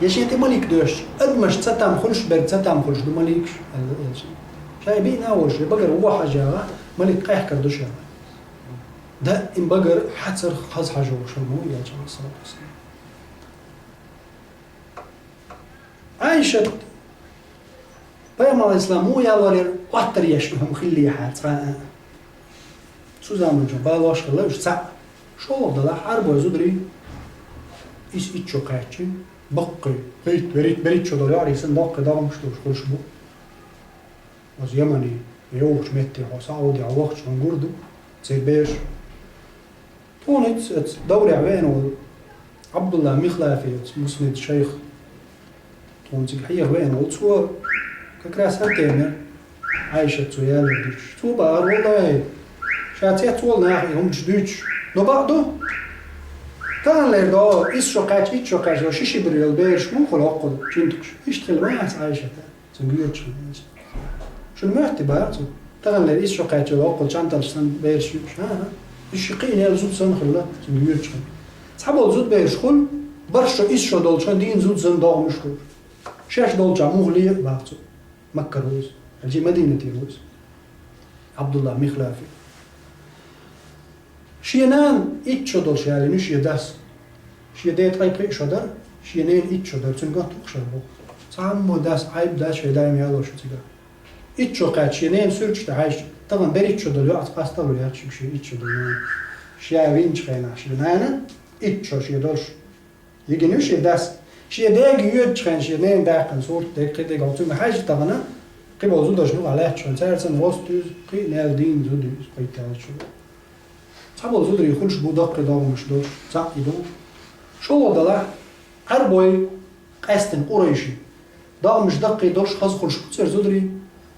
Я шен тӀе малик доьшуш, адамаш ца там хуьлуш берг ца там хуьлуш ду маликаш, аьлла элчано. Ша и биъна а волуш, я багара вон хьажа яхахь, малик къехкар ду ша. Даим багара хьацар хаза хьажа волуш хӀума ву, элчано, Ӏалайхиссалату вассалам. Ӏайшат, пайхамар, Ӏалайхиссалам, муха ял вара яра, Ӏоттар еш ду хӀума хиллехьара цкъа а. Цу заманчохь балош хилла уьш цхьаъ. ШолгӀа далахь, Ӏарбой зударий, исс-итт шо кхаьччи, баккхий, кхийтта, берхӀитта, берхӀитта шо долу йоӀарий санна, доккхий догӀмаш долуш хуьлуш бу. Оцу Йемане, йовхачу метте хьо Саудехь вахча хьуна гур ду, церан бераш. Тхуна иза оцу Даврехь веана волу Ӏабдулла Михлафи, оцу Муснид шайх, тхуна цига хьеха веана волу, цо как раз хӀара тема, Ӏайшат цо ялар дуьйцуш. Цо бахара, валлахӀи, ша цецволу наха и хӀуманаш дуьйцуш, но бакъ ду. Таханлера до, исс шо кхаьчча, итт шо кхаьчча, ши ши бир йолу бераш муха хуьлу хӀоккхул, чуьнтакхаш? Иштта хилла ма яц Ӏайшата. Цуьнга йоьдуш хилла. Шуна моьттий бара цо? Таханлера исс шо кхаьчча йолу хӀоккхул чанталш санна бераш юуш, хӀа-хӀа. Уьш ши кхиъна яьлла зуда санна хилла, цуьнга йоьдуш хилла. Цхьаболу зудабераш хуьлу, бархӀ шо, исс шо долчу хенахь дийна зуда санна догӀмаш хуьлуш. Шаьш долчохь муха ле а, бах цо, Маккара ву иза, хьаьжий Мадинате ву иза. Ӏабдулла Михлафи. Шен нана итт шо долуш ялийна ю шен дас. Шен ден ткъе кхиъ шо дара, шен ненан итт шо дара, цуьнан кӀант вукху шарахь ву. Цхьаммо дас Ӏайб дац, шайн даим ялош ю цигахь. Итт шо кхаьчча, шен ненан суьрташ тӀе хьаьжча, тахана берхӀитта шо долу йоӀ, цкъа стаг а яц шуьга шен итт шо долу нана. Ша винчу хенахь шен нана итт шо шен долуш. Йигина ю шен дас. Шен дега йоьдучу хенахь шен ненан даьккхина сурт дерг, кхин дерг, хьо цуьнга хьаьжча тахана, кхин болу зударшна юкъахь лаьтташ хьуна, цара санна гӀост ю иза, кхиъна яьлла дийна зуда ю иза, кхийтта яьллачу. Цхьаболу зударий хуьлуш бу даккхий догӀмаш долуш, цхьаъ и ду. ШолгӀа далахь, Ӏарбой, къаьсттина къурайший. ДогӀмаш даккхий долуш хаза хуьлуш бу церан зударий.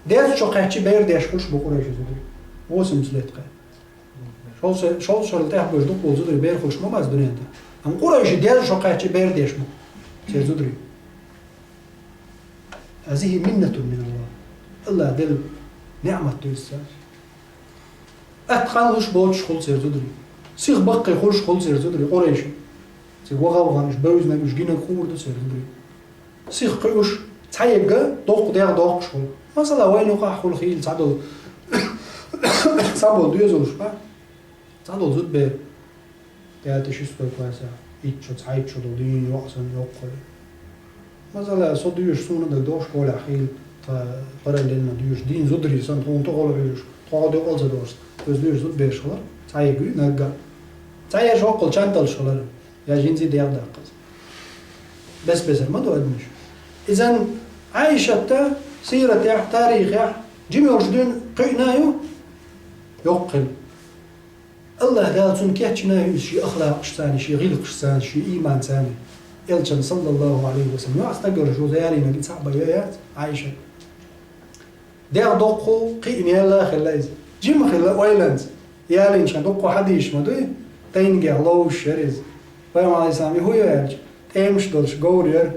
Деза шо кхаьччи бер деш хуьлуш бу къурайши зударий. Восемьдесят лет кхаьччи. Шовзткъа-, шовзткъа шарал тӀаьхьа бевлла дукха болу зударий бер хуьлуш ма бац дуьнен тӀа. Амма къурайши деза шо кхаьччи бер деш бу церан зударий. هذه منة من الله. АллахӀ делла неӀмат ду иза царна. Атта къанлуш боцуш хуьлу церан зударий. Сиха баккхий хуьлуш хуьлу церан зударий, къурайши. Цига вахавгӀанаш бевзинарг, уьш гинарг хуур ду церан зударий. Сиха кхуьуш, цхьаегга доккха дегӀ доккхуш хуьлу. Масала, вайна юкъахь хуьлу хийла цхьадолу, цхьаболу доьзалш бан. Цхьадолу зудабер, пятый, шестой классехь, итт шо, цхьайтта шо долу дийна йоӀ санна йоккхур. Масала, со доьшуш, суна дагадогӀуш, школехь хийла тхан параллельно доьшуш, дийна зударий санна, тхуна тӀехула хьуьйсуш, тхо декъал ца догӀуш, оцу доьшуш зудабераш хилар, цхьаегга, наггахь. Цхьаерш хӀоккхул чанталш хилар, я жимма дегӀ даккхаза. Бес-бесара ма ду адамаш. Изан Ӏайшатта сиратехь, тарихехь жима йолуш дуьйна кхиъна ю, йоккха хилла. АллахӀ Дала цунна кечйина ю иза шен ахлакъашца, шен гӀиллакхашца, шен ийманца. Элчан, саллаллаху Ӏалайхи ва саллам, йоӀ стаг йолуш, вуза ялийнарг и цхьаъ бен яц Ӏайшат. ДегӀ доккху, кхиъна яьлла а хилла иза. Жима хилла ойланца. Ялийначохь дуккха хьадисаш ма дуй, тайнигех ловзуш яра иза. Пайхамар, Ӏалайхиссалам, и хӀун ю аьлча, тӀемаш долуш говр яра.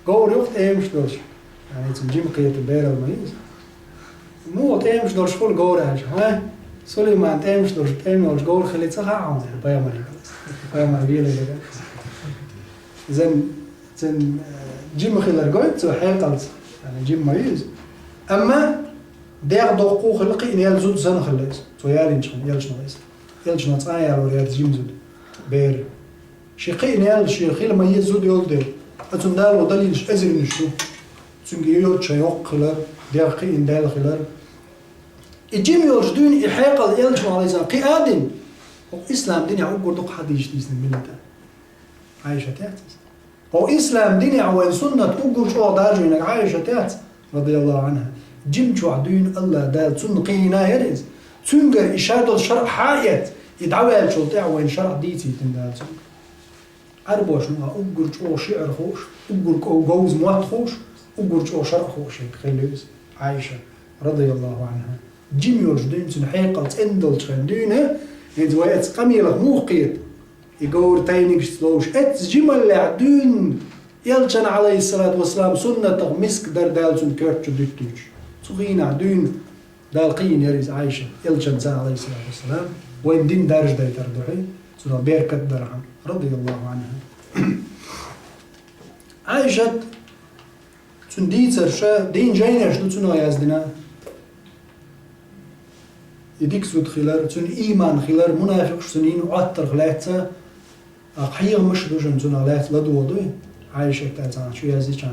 Говр ю-кх тӀемаш долуш. Яъни, цунна жима кхетар берал ма ю иза. Муха тӀемаш долуш хуьлу говр аьлча, хьа? Сулайман тӀемаш долуш, тӀема йолуш говр хилла ца хаьа хьуна, аьлла пайхамаре. Пайхамар велавелира. Изан, цун, э, жима хилар гойту цо хьекъалца. Яъни, жима ма ю иза. Амма дегӀ доккху хилла, кхиъна яьлла зуда санна хилла иза. Цо ялийначохь, элчано иза. Элчано цкъа а ялор яц жима зуда. Бер. Шен кхиъна яьлла, шен хила ма еза зуда йолу дела. Ткъа цунна дало далилаш эзарнаш ду. Цуьнга йоьдуш йоккха хилар, дегӀ кхиъна даьлла хилар. И жима йолчу дуьйна и хьекъал элчано, алейхиссалам, кхиадина, хӀокху ислам динехь уггар дукха хьадисаш дийцина миллатана. Ӏайшат яц иза? Хьо ислам динехь вайн суннат уггар чӀогӀа даржийнарг Ӏайшат яц, радияллаху анхьа. Жимчохь дуьйна Аллах Дала цунна кхиийна яра иза. Цуьнгара и шадолу шарӀ хьа а эцна, и дӀаваьллачул тӀаьхьа вайн шарӀ дийцийтина Дала цуьнга. Ӏарбошна а уггар чӀогӀа шиър хууш, уггар ков-, говза мотт хууш, уггар чӀогӀа шарӀ хууш ерг хилла иза Ӏайша, радияллаху анхьа. Жима йолчу дуьйна цуьнан хьекъал цӀена долчу хенахь дуьйна, хӀинца вай эцу къамелах муха кхета? И говр тайнигашца ловш, эццу жималлехь дуьйна элчан, алейхиссалату вассалам, суннатах миска дара Дала цуьнан коьрта чу дуьттуьйтуш. Цу хенахь дуьйна Дала кхиийна яра иза Ӏайша, элчанца, алейхиссалату вассалам, вайн дин даржадайтар ду хьуна, цунах беркат дархьама, радияллаху анхьа. Ӏайшат, цуьнан дийцарш, дийна жайнаш ду цунах яздина. И дика зуда хилар, цуьнан ийман хилар, мунафикъаш цуьнан йина Ӏоттарх лаьцна, а, хьехамаш а ду шуна цунах лаьцна ладогӀа дуй, Ӏайшат аьлла цхьаьна чу яздича,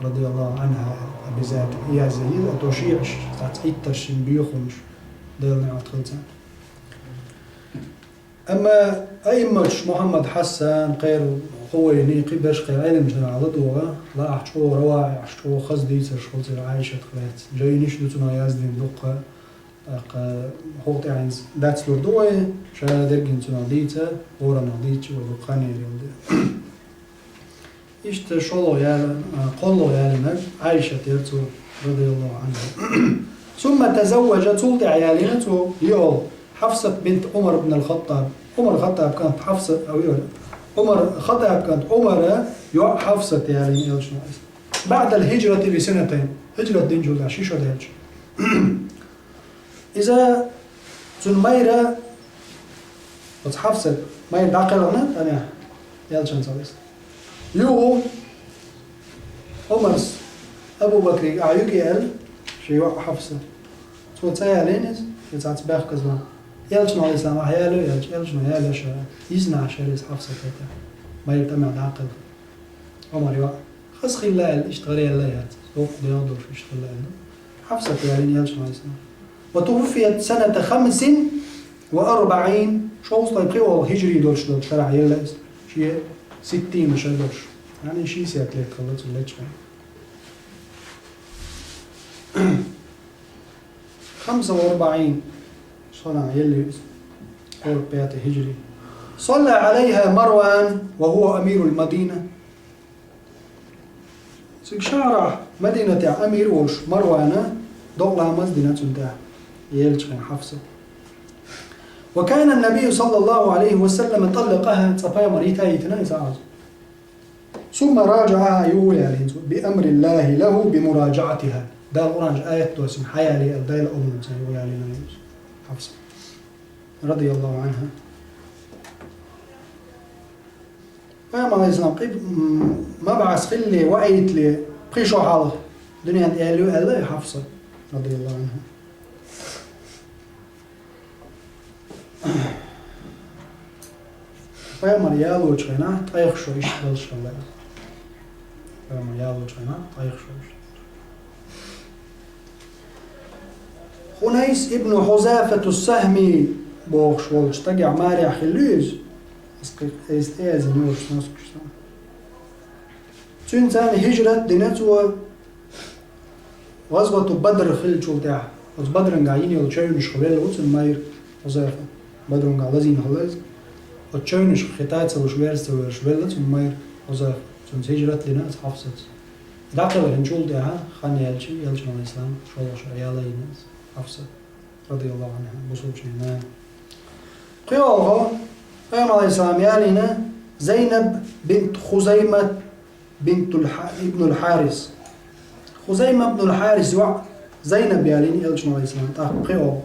радияллаху анхьа, обязательно язъян йила, а то шиъаш, цхьацца Ӏиттарш шина боьхамаш, Делан неӀалт хилла царна. Амма аимматаш Мухьаммад Хьасан, кхеран Хувайни, кхин берш кхеран Ӏеламнаха ладогӀа, лаахь чӀогӀа раваиӀаш, чӀогӀа хаза дийцарш хуьлу церан Ӏайшатах лаьцна. Жайнаш ду цунах яздина дуккха, тӀаккха хӀокху тӀехь хӀинца дацлур ду вай, ша дерригна цунах дийца, хӀораннах дийцча вай дукха хан эр йолу де. Иштта шолгӀа яла-, а, кхолло ялийнарг Ӏайшат яра цо, радияллаху анхьа. Сумма тазавважа, цул тӀаьхьа ялийна цо йоӀ, Хьафсат бинт Ӏумар ибн ал-Хаттаб. Ӏумар Хаттаб кӀант Хьафсат, а, йоӀ, Ӏумар Хаттаб кӀант Ӏумара йоӀ Хьафсат ялийна элчано. БаӀдал хӀижрати би санатайн. Хьижрат динчул тӀаьхьа ши шо даьлча. Иза цуьнан майра, оцу Хьафсат майра дӀакхелхина тӀаьхьа, элчанца иза. Юха Ӏумарс Абу Бакрига ахь юьгу аьлла, шен йоӀ Хьафса. Цо ца ялийна иза, и цхьацца бехказло. Элчано, алейхиссалам, ахь яло аьлча, элчано яло ша, йисна ахь шера иза Хьафсат тӀе. Майра тӀамехь дӀакхелхина. Ӏумар йоӀ. Хаза хилла аьлла, иштта гӀараяьлла яц. Воккха дегӀ долуш иштта хилла аьлла. Хьафсат ялийна элчано, алейхиссалам. Ва туффият саната хамсин ва арбаӀин. Шовзткъе пхоьалгӀа хӀижри долуш долчу шарахь елла иза. Шен ситтийна шо долуш. Яъни шестьдесят лет хилла цуьнан лечкъина. Хамса ва арбаӀин санна елла иза, сорок пятый хӀижри. Салла Ӏалайха Марван ва хӀува амирул Мадина. Цига шахьарахь Мадинатехь амир волуш Марвана докъа ламаз дина цунна тӀехь, еллачу хенахь Хьафса. Ва кана набийю саллаллаху Ӏалайхи ва саллама таллакъаха, цкъа пайхамар йита а йитина иза Ӏаза. Сумма раджаӀаха, юха ялийна цо, би амриллахи лаху би мураджаӀатиха. Дала Къуръан чу аят доссина, хьаяле аьлла, Дала олура цунна, юха ялийна иза Хьафса. Радияллаху анхьа. Пайхамар, алейхиссалам, кхин, м, мабӀас хилале, ваийтале, пхи шо хьалха дуьненна аьлла ю аьлла и Хьафса, радияллаху анхьа. Пайхамар ялочу хенахь ткъех шо иштта болуш хилла. Пайхамар ялочу хенахь ткъех шо иштта. Хунайс ибн Хузафату Сахми бохуш волчу стагехь марехь хилла иза. Ас кхин айса тӀеэзина йолуш носкаш сан. Цуьнца хӀижрат дина цо. ГӀазвату Бадр хиллачул тӀаьхьа, оцу Бадрангахь йина йолу чевнашха велла ву цуьнан майра Хузайфа. Бадрангахь лазийна хилла иза. Оцу чевнашха хи та ца луш, верза ца воьлуш велла цуьнан майра Хузайфа. Цуьнца хӀижрат дина оцу Хьафсаца. ДӀакхелхинчул тӀаьхьа, хан яьлча, элчано, алейхиссалам, шолгӀа шо яла йина иза Хьафса, радияллаху анхьа, бусулбачийн нана. ПхоьалгӀа, пайхамар, алейхиссалам, ялийна Зайнаб бинт Хузаймат бинтул Хьа-, ибнуль Хьарис. Хузайма ибнуль Хьарис йоӀ Зайнаб ялийна элчано, алейхиссалам, тӀаккха пхоьалгӀа.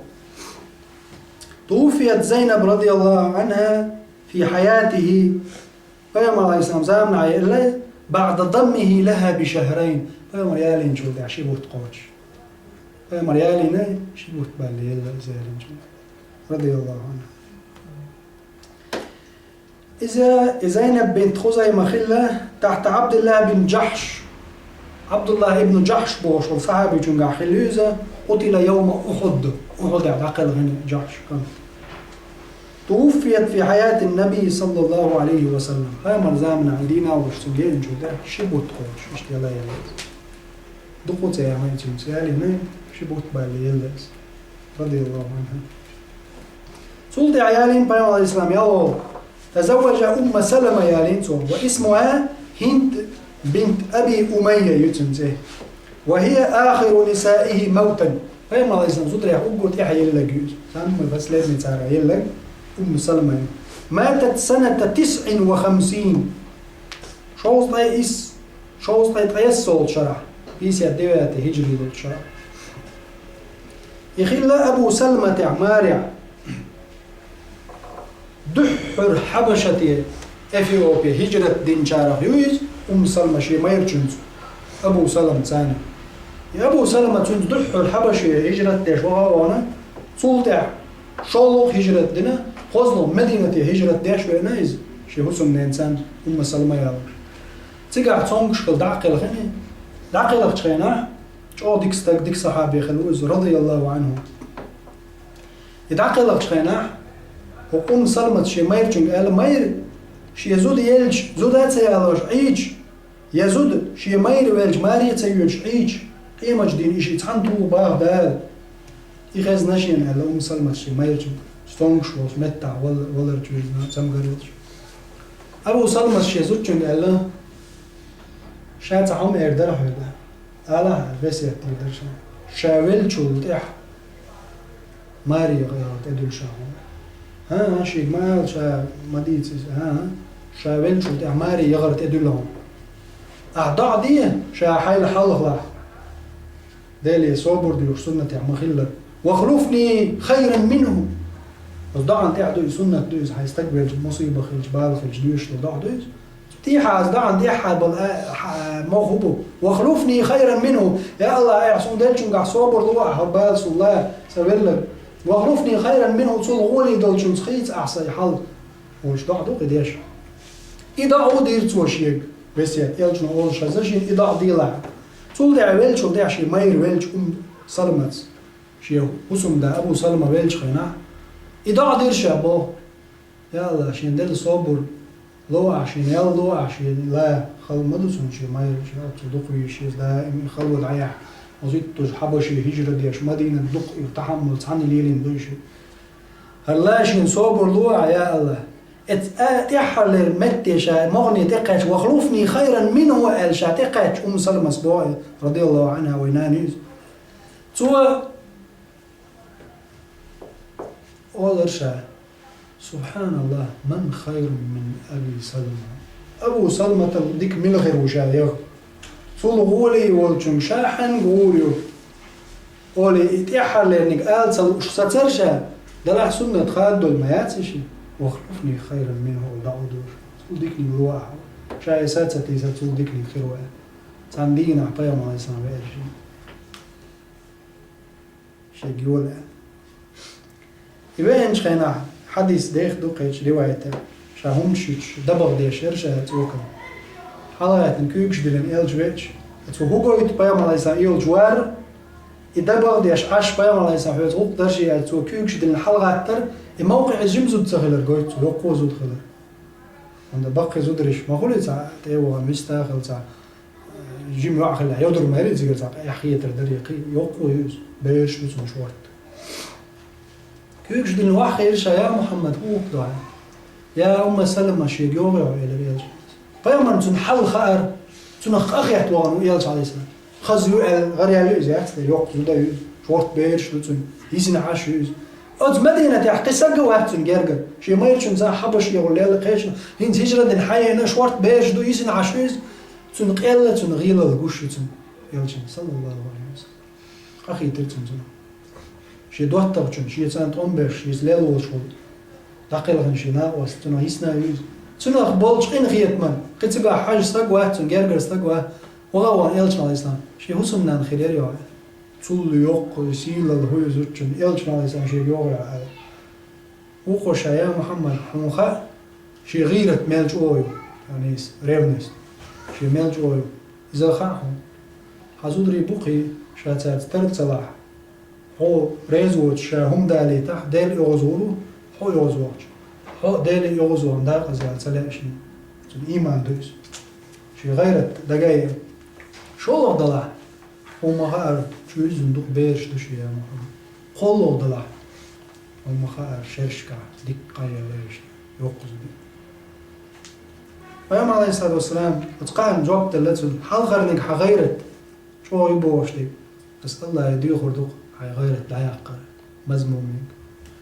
Туффият Зайнаб радияллаху анхьа фи хьаятихи. Пайхамар, алейхиссалам, заманахь елла, баъда даммихи лаха би шахрайн. Пайхамар ялийначул тӀаьхьа ши бутт кхочуш. Пайхамар ялийна ши бутт баьлла елла иза ялийначул. Радияллаху анхьа. Иза, и Зайнаб бинт Хузайма хилла тахьта Абдулла бин Джахш. Абдуллахь ибн Джахьш бохуш волу сахьабичуьнгахь хилла иза, قتل يوم أحد, Ухьудехь дӀакхелхина Джахьш. توفيت في حياة النبي صلى الله عليه وسلم. Пайхамар заманахь и дийна волуш цуьнан генчул тӀаьхьа ши бутт кхочуш, иштта яла яла. Дукха цӀе яхьмай цуьнца ялийна, ши бутт баьлла елла иза. رضي الله عنها. Цул тӀаьхьа ялийна пайхамар, алейхиссалам, ялхо. تزوج أم سلمة ялийна цо. واسمها هند بنت أبي أمية ю цуьнан цӀе. وهي آخر نسائه موتا. Пайхамар, алейхиссалам, зударех уггар тӀаьхьа еллаг ю иза. Самый последний цара еллаг Умму Салама ю. ماتت سنة تسع وخمسين. Шовзткъе исс, шовзткъе ткъайоьссолгӀачу шарахь, пятьдесят девятый хиджри долчу шарахь. И хилла Абу Салматехь, марехь, дуьххьара Хьабашате, Эфиопе хиджрат динчарах ю иза, Умму Салма шен майрачуьнца, Абу Салма царна. И Абу Салма цуьнца дуьххьара Хьабаше хиджрат деш ваха а вахана, цул тӀаьхьа шолгӀа хиджрат дина, кхозлагӀа Мединате хиджрат деш веана иза, шен хӀусамненацарна Умму Салма яхаш. Цигахь цомгуш хилла дӀа а кхелхина, дӀакхелхачу хенахь, чӀогӀа дика стаг, дика сахьаби хилла ву иза, رضي الله عنه. И дӀакхелхачу хенахь, хӀокху Умму Салмас шен майрачуьнга аьлла: «Майра, шен зуда елча, зуда а ца ялош, Ӏийча, я зуда шен майра велча, маре а ца йоьдуш, Ӏийча, къематчу дийнахь и шиъ цхьаьна туху боху Дала». И хезна шена аьлла Умму Салмас шен майрачуьнга, цомгуш волчу меттахь вал-, валарчу вирзина цамгар йолуш. Абу Салмас шен зудчуьнга аьлла: «Ша цхьа хӀума эр дара хьоьга. Алахьа весет дийр дара ша. Ша веллачул тӀаьхьа маре яхар тӀедуьллу ша хьуна». «ХӀан-хӀа, шега ма ала, ша ма дийца иза. ХӀан-хӀа, ша веллачул тӀаьхьа маре яхар тӀедуьллу хьуна. Ахь доӀа де, ша хьайна хьалхалахь». Деле собар доьхуш суннатехь ма-хиллара: «واخلفني خيرا منه». Оцу доӀанна тӀехь ду и, суннат ду иза, хьайн стаг велча, мусиба хилча, бала хилча, доьшуш долу доӀа ду иза. ТӀехьа аса доӀанна тӀехьа болу а, хьа-, мохь хӀун бу? «واخلفني خيرا منه». Я АллахӀ, ахь суна деллачуьнгахь собар ло ахь, хӀара бала суна лан, сан велларг. «واخلفني خيرا منه», цул гӀоле долчуьнца хийца ахь сайн хьал. Олуш доӀа ду кхин деш. И доӀа а дийра цо шега, весет, элчано олуш хезна шена, и доӀа делахь. Цул тӀаьхьа веллачул тӀаьхьа шен майра веллачу Умму Салмас, шен хӀусамда Абу Салма веллачу хенахь, и доӀа дира ша боху: «Я АллахӀ, шена делла собар ло ахь, шена ял ло ахь, шена лан хала ма ду цунна шен майра, шен оццул дукха везаш, иза даим и хало дӀаяхьа, оцу иттаза Хьабаше хиджра деш, Мадинат дукха и тахьаммул цхьаьна лелийна ду и шиъ». ХӀара лан шена собар ло ахь, я АллахӀ. Эц а тӀаьххьарлера метте ша могӀане тӀекхаьчча, «واخلفني خيرا منه» аьлла ша тӀекхаьчча, Умму Салмас боху, رضي الله عنها, вайн нана ю иза. Цо олура ша: «سبحان الله، من خير من أبي سلمة». Абу Салматал дика мила хир ву ша яха. Цул гӀоле волчуьнга ша хьаьнга гӀур ю. Олий, и тӀаьххьарлерниг ала ца лууш сацара ша, делахь суннат хададолу ма яц и шиъ, «واخلفني خيرا منه» олу дӀа а дора. Цул диканиг ло ахьа. Ша и са ца тийсар, цул диканиг хир ву аьлла. Цхьана дийнахь пайхамар Ӏалайхиссалам веара шена. Шега йола аьлла. И веанчу хенахь, хьадис деха ду кхечу риваятехь, ша хӀуманаш юьтуш, дабагӀа деш яра ша цӀокана. ХьалагӀаьттина куьйгаш диллина элча веача, цо хӀун гойту пайхамар Ӏалайхиссалам, и йолчу вара, и дабагӀа деш Ӏаш пайхамар Ӏалайхиссалам, хьоьца гӀуллакх даржий аьлла, цо куьйгаш диллина хьалагӀаттара, и мовкъа иза жима зуда ца хилар гойту цо, йоккха зуда хилар. ХӀунда баккхий зударий ма хуьлий цхьа тӀе а вахана, вист а хилла цхьа, жима йоӀ хилла, йодур ма яра иза, цигара цхьа къаьхьа хетар дара, я кхин йоккха ю иза, бераш ду цунна шорта. Куьйгаш диллина охьахиира ша: «Я Мухьаммад, хӀун хӀутту ахь?» Я Умма Салама, шега йогӀий хьо, элира элчано. Пайхамарна цуьнан хьал хаьара, цунах къахетта вахана ву элча, Ӏалайхиссалам. Хаза ю аьлла, гӀараяьлла ю иза, яц дера, йоккха зуда ю иза, шорта бераш ду цуьнан, йисина Ӏаш ю иза. Оцу Мадинатехь кхин стаг а вац цуьнан гергара. Шен майрачуьнца Хьабашехула лелла кхечу, хӀинца хиджра дина хьаена, шорта бераш ду, йисина Ӏаш ю иза. Цуьнан къелла, цуьнан гӀийлалла гуш ю цуьнан, элчанна, саллаллаху Ӏалайхи ва саллам. Къахийтира цуьнан цунах. Шен доттагӀчун, шен царна тӀом беш, шеца лелла волуш волу, дӀакхелхина шен накъост, цунах йисна ю иза. Цунах болчу къинхетаман, кхин цигахь хьажа стаг вац, цуьнан гергара стаг вац, ваха а вахана элча, Ӏалайхиссалам, шен хӀусамнана хир яра йоӀ. Цул йоккха, сийлалла хӀу иза зудчун, элча, Ӏалайхиссалам, шега йогӀий хьо аьлла. Вукхо ша: «Я Мухьаммад, хьуна хаьа, шен гӀийрат мел чӀогӀа ю, тӀанийса, ревность, шен мел чӀогӀа ю, иза хаьа хьуна?» Хьан зударий бу-кх, ша цаьрца тара ца лахь, хьо реза воцуш ша хӀума далийтахь, Дела оьгӀазвур ву, хьо оьгӀазвахча. Хьо а Дела оьгӀазвахана дакъаза яла ца лаьа шена. Цуьнан ийман ду иза. Шен гӀайрат дага а ян. ШолгӀа делахь, хьуна ма хаара, чуьйззина дукха бераш ду шен, я Мухьаммад. КхоалгӀа делахь, хьуна ма хаара, шерашкахь дикка къахьегна лайш, йоккха зуда. Пайхамара, Ӏалайхиссалату вассалам, оцу кхаанна жоп делла цунна: хьалхарниг хьан гӀайрат чӀогӀа ю бохуш дерг, аса Аллахье доьхур ду-кх хьайн гӀайрат дӀаяккхар, мазмумниг.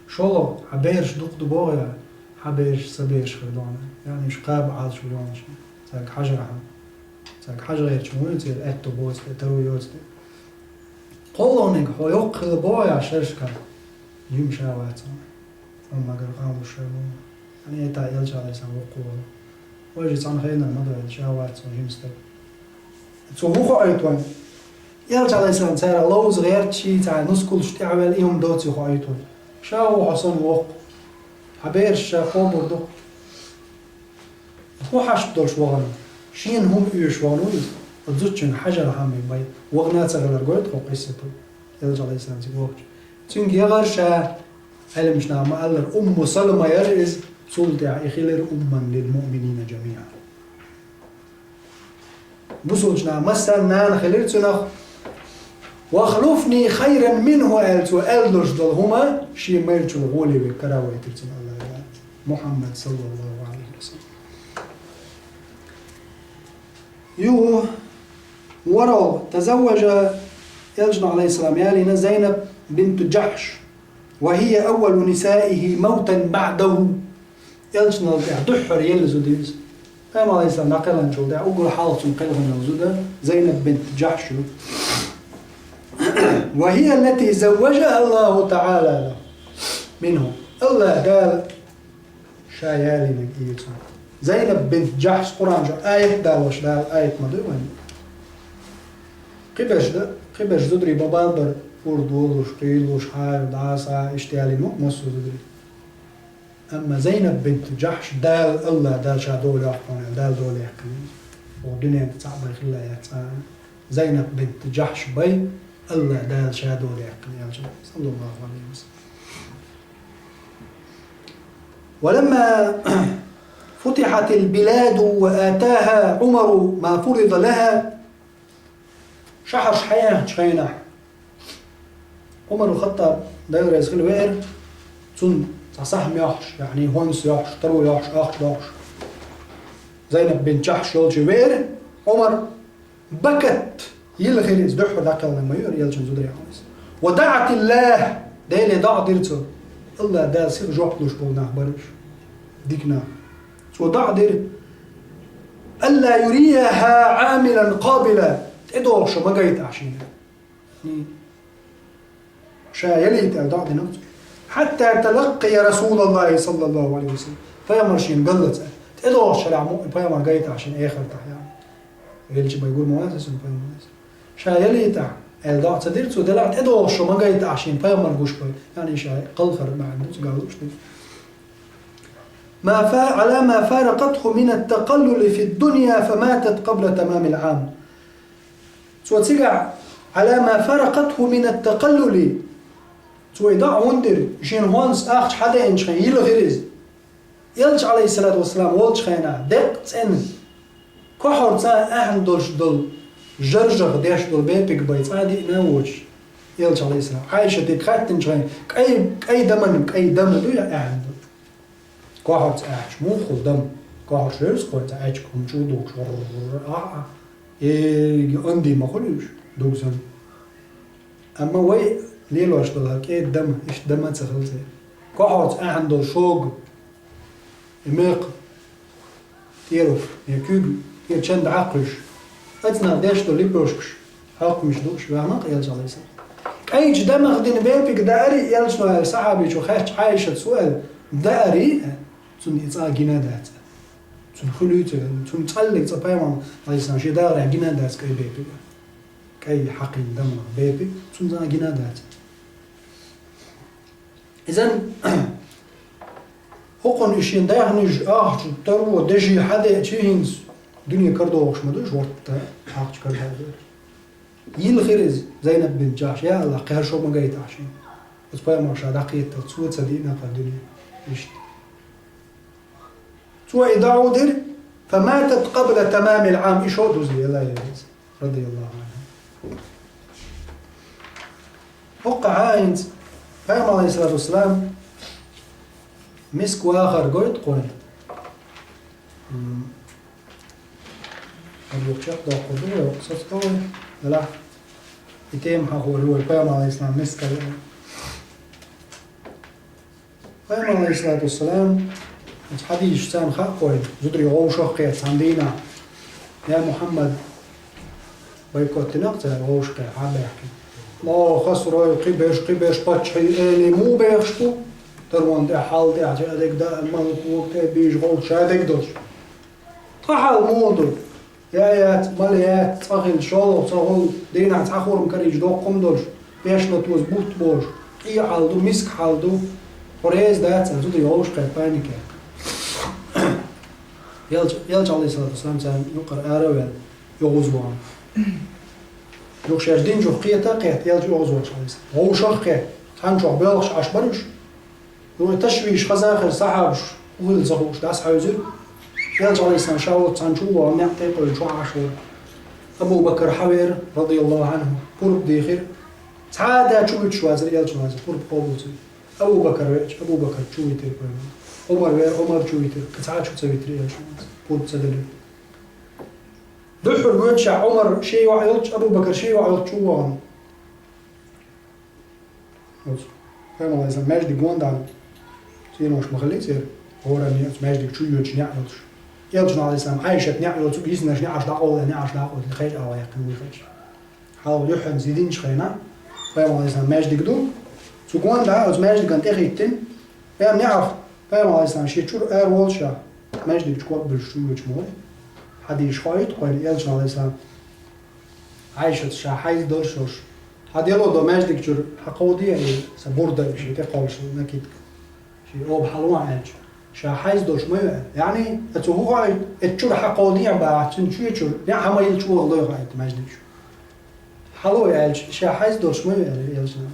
ШолгӀа, хьан бераш дукха ду боху, я хьан бераш сан бераш хир ду хьуна, яъни уьш кхаба Ӏалашо ю хьуна шена, цаьрга хьажархьама. Цаьрга хьажа гӀерташ ма вуй церан аьтто боцу тӀе, таро йоцу тӀе. КхоалгӀаниг, хьо йоккха хилла боху, я шерашкахь, жима ша вац хьуна. Хьуна магар къалуш ша ву. Хьан эта Элча, Ӏалайхиссалам, воккхавала. Вайша цхьана хенара ма ду аьлла, ша вац хьуна жима стаг. Цо хӀун хоуьйту вайна? Элча, Ӏалайхиссалам, царах ловза гӀерташ, цхьа нускалш тӀехваьлла, и хӀума доций хоуьйту вайна? Ша ву хьо санна воккха. Хьан бераш ша кхобур ду-кх. ХӀун хьашт долуш вахана? Шена хӀума оьшуш вахана ву иза? Оцу зудчуьнга хьажархьама бен, вахана ца хилар гойту-кх хӀокху къиссато, Элча, Ӏалайхиссалам, цига вахча. Цуьнга яхара ша, Ӏеламчу наха ма-аллара, Умму Салама яра иза, цул тӀаьхьа и хилира умман лил муъминина жамиӀан. Бусалбачу наха массарна нана хилира цунах. «Вахлуфни хайран минху», аьлла, цо аьлла долуш долу хӀума шен майрачул гӀоле верг каравайтира цунна Аллахьа. Мухьаммад, саллаллаху Ӏалайхи ва саллам. Юха, ворхӀалгӀа, тазавважа, Элчано, Ӏалайхиссалам, ялийна Зайнаб бинту Джахьш, ва хия аввалу нисаихи мавтан баӀдаху. Элчанал тӀехь дуьххьара елла зуда иза. Пайхамар, Ӏалайхиссалам, дӀакхелхинчул тӀехь уггар хьалха цунна кхелхина зуда Зайнаб бинт Джахьш ю. Ва хия аллати завважаха Аллаху таӀала минху. Аллах Дала ша ялийнарг и ю цунна. Зайнаб бинт Джахьш Къуръан чохь аят далош Дала аят ма дуй вайна. Кхиберш дан, кхиберш зударий ма-баллара, урд волуш, кхийлуш, хьайр, дӀаса, иштта ялийна ма массо а зударий. Амма Зайнаб бинт Джахьш Дала, Аллах Дала ша дола йоккхуш, Дала дола яьккхина. Оха дуьнен тӀе цхьаъ бен хилла яц цкъа а. Зайнаб бинт Джахьш бен Аллах Дала ша дола яьккхина, Элчано, саллаллаху Ӏалайхи ва саллам. ولما فتحت البلاد وآتاها عمر ما فرض لها. Шахьарш хьаяьхначу хенахь, Ӏумар Хаттаб, Дела реза хила, веара, цунна цхьа сахьм йохьуш, яъни хӀонс йохьуш, таро йохьуш, ахча дохьуш, Зайнаб бинт Джахьш йолчу веара Ӏумар. Бакат, йилхира иза, дуьххьара дӀакхелхина ма ю иза, Элчан зударий хьуна иза. Ва даӀатиллахь, Деле доӀа дира цо. Аллах Дала сиха жоп луш болу нах бара уьш. Дика нах. Цо доӀа дира: «Алла юрияха Ӏамилан къабила», тӀедогӀуш ма гайта ахь шена. Ша ялийта аьлла доӀа дина цо. «Хьатта талаккия Расулаллахи саллаллаху Ӏалайхи ва саллам». Пайхамар шена галлалц аьлла. ТӀедогӀучу шарахь мо-, пайхамар гайта ахь шена эхартахь, яъни. Велча бай гур ма вац иза пайхамар. Ша ялийта аьлла доӀа ца дира цо, делахь тӀедогӀуш ма гайта ахь шена пайхамар гуш бай. Яъни ша кхалхар бахьана ду цигахь лууш дерг. ما فا-، على ما فارقته من التقلل في الدنيا فماتت قبل تمام العام. Цо цигахь, على ما فارقته من التقلل. Цо и доӀа хӀунда дира? Шена хӀонс, ахча хьадеанчу хенахь йилхира иза. Элча, Ӏалайхиссалату вассалам, волчу хенахь, деккъа цӀена, кохьур цӀа аьхна долуш долу, жаржах деш долу бепиг бай цӀа а диъна а воцуш, Элча, Ӏалайхиссалам, Ӏайшатига хаьттинчу хенахь, кӀай, кӀай даман, кӀай дама ду я аьхна ду? Кохьурца аьхча, муха хуьлу дама? Кохьурш вевза кхойн цхьа аьчка хӀума чу а духкуш, гӀурр, а, а. Э, онди ма хуьлу уьш, дугзан. Амма вай лелош долу хӀара кӀеда дама, иштта дама а ца хила церан. Кохьурца аьхна долу шога, и мекха, тӀера, я куьйга, тӀера чан дӀакхуьйсуш. Ацнах деш долу лепешкаш, хьокхамаш дууш ваьхна-кх Элча, Ӏалайхиссалам. КӀайчу дамах дина бепиг даари, Элчано аьлла, сахьабичо хаьттича Ӏайшата аьлла, даари, цунна и цӀа гина а дац. Цунна хуьлуьйтуш, цунна цкъа а цӀа пайхамар, Ӏалайхиссалам, шен дахарехь гина а дац кӀай бепиг. КӀай хьакхийна дамах бепиг, цунна цӀа гина а дац. Изан, хӀокхунна и шен даьхнаш, ахча, таро, деши хьадеача хӀинца дуьне карадогӀуш ма ду уьш, ворта ахча карадахь. Йилла хир иза, Зайнаб бинт Джахьш, я АллахӀ, кхершо ма гайтахь шен. Оцу пайхамарша дӀакхетта, цо ца диъна кхара дуьне. Иштта. Цо и дӀа а дира, فماتت قبل تمام العام, и шо дуза елла иза, радияллаху анхьа. ХӀокху хьаинца, пайхамар, алейхиссалату вассалам, миска вахар гойту кхуьнан. М, Абу чекхдоккхур ду вай, соцу тӀе вай, делахь. И тема хьахор ю вай, пайхамар, алейхиссалам, миска. Пайхамар, алейхиссалату вассалам, оцу хьадисаш царна хаьа кхуьнан, зударий вовшах кхетта цхьана дийнахь. Я Мухьаммад, бойкот дина-кх цара вовшах кхетта, хьа а баьхкина. Ло, хасрой, кхиберш, кхиберш, паччахьий, элий, муха бехаш бу? Тарон тӀе, хьал тӀе, ча а дерг да, малкуг тӀе, бийжа гӀовт, ша дерг долуш. Тхан хьал муха ду? Я яц, мала яц, цкъа хилла, шолгӀа ца хуьлу, дийнахь цхьа хурма карийча доккха хӀума долуш, беш латоза бутт болуш, къе хьал ду, миска хьал ду, хьо реза дац, аса зуда йовш кхетта пайника. Элча, Элча, алейхиссалату вассалам, царна юкъара ара а ваьлла, йогӀуз вахана. Юха шаьш динчух кхета а кхетта, Элча йогӀуз волуш, алейхиссалам. Вовшах а кхетта, цхьана чохь боьлхуш Ӏаш бара уьш. Вай ташвиш хаза а хезна, сахьабаш, ухил ца хууш, дӀасахьевзира. Элча, алейхиссалам, ша волчу цхьана чу а вахана, некъ тӀе а къевлина, чохь Ӏаш вара. Абу Бакар хьавеара, радияллаху анху, пурба дийхира. Цхьа а да чу вуьтуш вацара Элча ваза, пурба къобалцира. Абу Бакар веача, Абу Бакар чу витира пайхамар. Ӏумар веара, Ӏумар чу витира, кхин цхьа а чу ца витира Элча ваза, пурба ца делира. Дуьххьара воьдуш Ӏумар шен йоӀ йолчу, Абу Бакар шен йоӀ йолчу чу а вахана. Оцу пайхамар, алейхиссалам, маьждиг гондахь, цӀенош ма хиллий церан, хӀоранна оцу маьждиг чу йоьдуш неӀ йолуш. Элчано, алейхиссалам, Ӏайшат неӀ йоцург, йиснарш неӀарш дӀакъовла, неӀарш дӀакъовла, хеш а ваьккхина вуьйхира. Хьалха юьхьанца динчу хенахь, пайхамар, алейхиссалам, маьждиг ду, цу гондахь оцу маьждиган тӀехӀиттина, прям неӀарх, пайхамар, алейхиссалам, шен чуьра ара волуш а, маьждиг чу ког буьллуш чу йоьдуш ма вай. Хьадисаш хоуьйту кхуьнан, Элчано, алейхиссалам, Ӏайшас ша хьайза долуш йолуш. Хьан дело до маьждиг чуьра, хьан кховдий а и сан бурда, и шен тӀе кхоллуш накидка. Шен оба хьалаван аьлча. Ша хьайза долуш ма ю аьлла. Яъни, аса хӀун хоуьйту, эцу чуьра хьан кховдий а бахьа, цуьнан чоь чуьра, неӀ хьан ма йилла чу ваха дой хоуьйту маьждиг чу. Хьало аьлча, ша хьайза долуш ма ю аьлла, Элчано.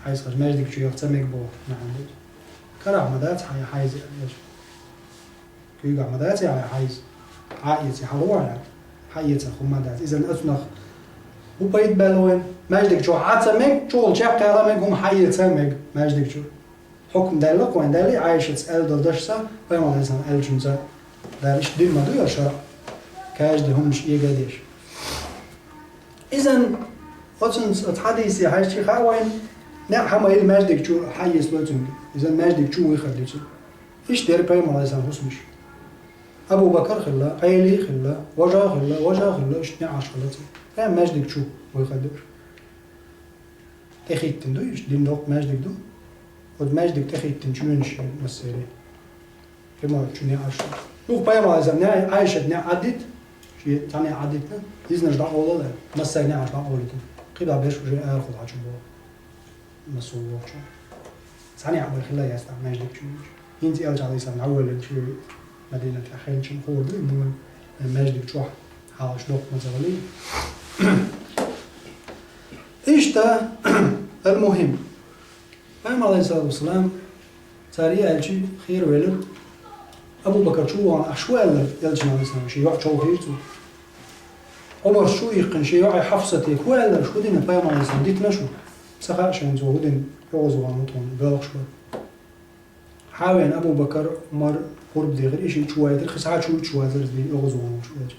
Хьайза хаза маьждиг чу яха ца мега боху, нахана ду. Карахь ма дац хьан хьайза аьлла. Куьйгахь ма дац яхьа хьайза. Хьаэца хьалаван, хьаэца хӀума дац. Иза оцунах хӀун пайда баьлла вайн? Маьждиг чу хьа ца мега, чухула чекхъяла мега, хӀума хьаэца мега маьждиг чу. Хьукм даьлла-кх вайн, даьлла Ӏайшаца аьлла долу дашца, пайхамар, алейхиссалам, аьллачунца. Дала иштта дин ма ду яра шаръ. Каждый хӀуманаш эга а деш. Иза оцунца, оцу хьадисе хьаьжчи хаьа вайн, неӀ хьан ма йилла маьждиг чу хьаэцалой цуьнга. Иза маьждиг чу вуьйхар дуьйцу. Иштта дера пайхамар, алейхиссалам, хӀусамаш. Абу Бакар хилла, Ӏели хилла, важа хилла, важа хилла, иштта неӀарш хилла цуьнан. Прям маьждиг чу вуьйхар ду уьш. ТӀехӀиттина ду уьш, дин доккха маьждиг ду. Оцу маьждиг тӀехӀиттина чоьнаш массеран. Прямо чу неӀарш. Юха пайхамар, алейхиссалам, неӀ, Ӏайшат неӀ Ӏаддита, шен цхьа неӀ Ӏаддитина, йиснарш дӀакъовла аьлла, массай неӀарш дӀакъовлийтина. КхидӀа берш уже арахула хьачу боху. Масул воккхачу. Цхьаьна а бара хила яц тӀаккха маьждиг чу йоьдуш. ХӀинца Элча, алейхиссалам, дӀавоьллина чу Мадинатехь хилча хуур ду, и муха маьждиг чохь хьалаш доккха ма ца валий. Иштта, ал-мухим. Пайхамар, алейхиссалату вассалам, цара и аьлчи хера велира. Абу Бакар чу вахана, ахь шу аьлла, Элчана, алейхиссалам, шен йоӀ чов хийра цо. Ӏумар шу иккхина, шен йоӀе Хьафсате хӀун аьлла, шу дина пайхамар, алейхиссалам, дитина шу. Ца хаьа шайна цо хӀун дина, йогӀуз вахана ву тхуна, боьлхуш бара. Хьавеана Абу Бакар, Ӏумар, пурба дехира, и шиъ чу вайтира, кхин цхьа чу чу вазара дийна, йогӀуз вахана ву шу аьлча.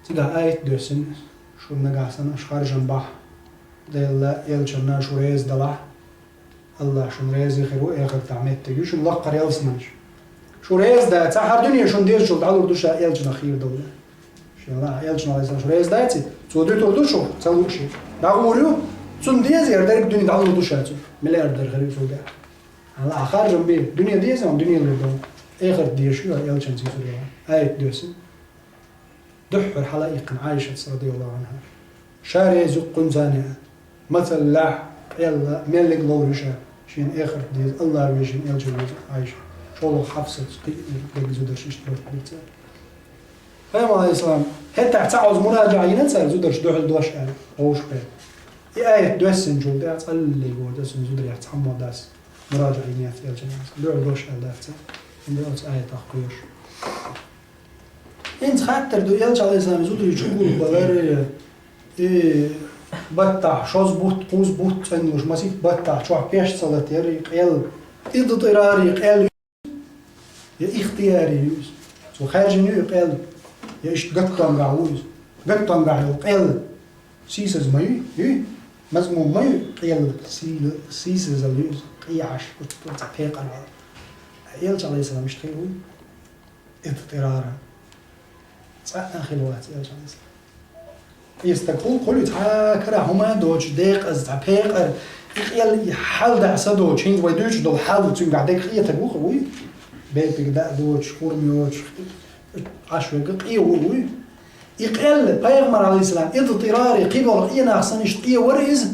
Цигахь аят доьссина, шуна нагахь санна аша харжам бахь, Делла, Элчанна шу реза далахь, Аллах шуна реза хир ву, эхартахь меттиг ю шуна лаккхара ялсаманаш. Шу реза дац, хӀара дуьне шуна дезачул дӀалур ду ша Элчанах хийра долу. Шен лаахь Элчанах шу реза дац, цо дуьтур ду шу, ца лууш. ДӀагӀур ю, цунна деза яра дерг дуьне дӀалур ду ша цу. Миллиардер хир ю цул тӀаьхьа. Аллах харжам бе, дуьне деза, он дуьне лур ду. Эхарт дезаш ю, Элчанца юсур яла. Аят доьссина. Дуьххьара хьала иккхина Ӏайшас, радияллаху анхьа. Ша реза ю кхунца а, мацаллехь, къелла, меллиг ловр ю ша, шена эхарт деза, Аллах веза, шена Элча веза Ӏайша. ШолгӀа Хьафсат, кхин а дерг зударш иштта дохкуьйтура цара. Пайхамар, алейхиссалам, ХӀетахь цхьа Ӏоз муражаӀа йина цара зударш дуьхьал дош аьлла, вовшахкхетта. И аят доьссинчул тӀаьхьа цкъа а лелаш вац, цуьнан зударий цхьаммо а дас муражаӀа йина яц элчанас. Дуьхьал дош аьлла дац цара. ХӀинца оцу аятах кхоьруш. ХӀинца хаттар ду, элча, Ӏалайхиссалам, зударий чу гулбалар, и баттахь шозза бутт, кхузза бутт цӀенлуш, масийтта баттахь чохь пеш ца латаяр, и къел, идтирари къел, я ихтияри ю иза. Цо хаьржина ю и къел, я иштта гаттонгахь ву иза. Гаттонгахь йолу къел сийсаза ма ю, ю? Мазмум ма ю, къел сийла-, сийсазалла ю иза, къехьаш, оцу цхьа пекъар вала. Элча, Ӏалайхиссалам, иштта хилла вуй? Идтирара. Цкъа а хилла вац элча, Ӏалайхиссалам. И стаг хӀуллакх хуьлу, цхьа карахь хӀума а доцуш, декъаза цхьа пекъар, и къел, и хьал даа са доцуш, хӀинца вай дуьйцуш долу хьал цуьнгахь дерг къетарг ву-кх вуй? Бепиг даа доцуш, хурма йоцуш, Ӏаш верг къе ву-кх вуй? И къел, пайхамар, Ӏалайхиссалам, идтирари, кхин болу къинах санна иштта къе вара иза?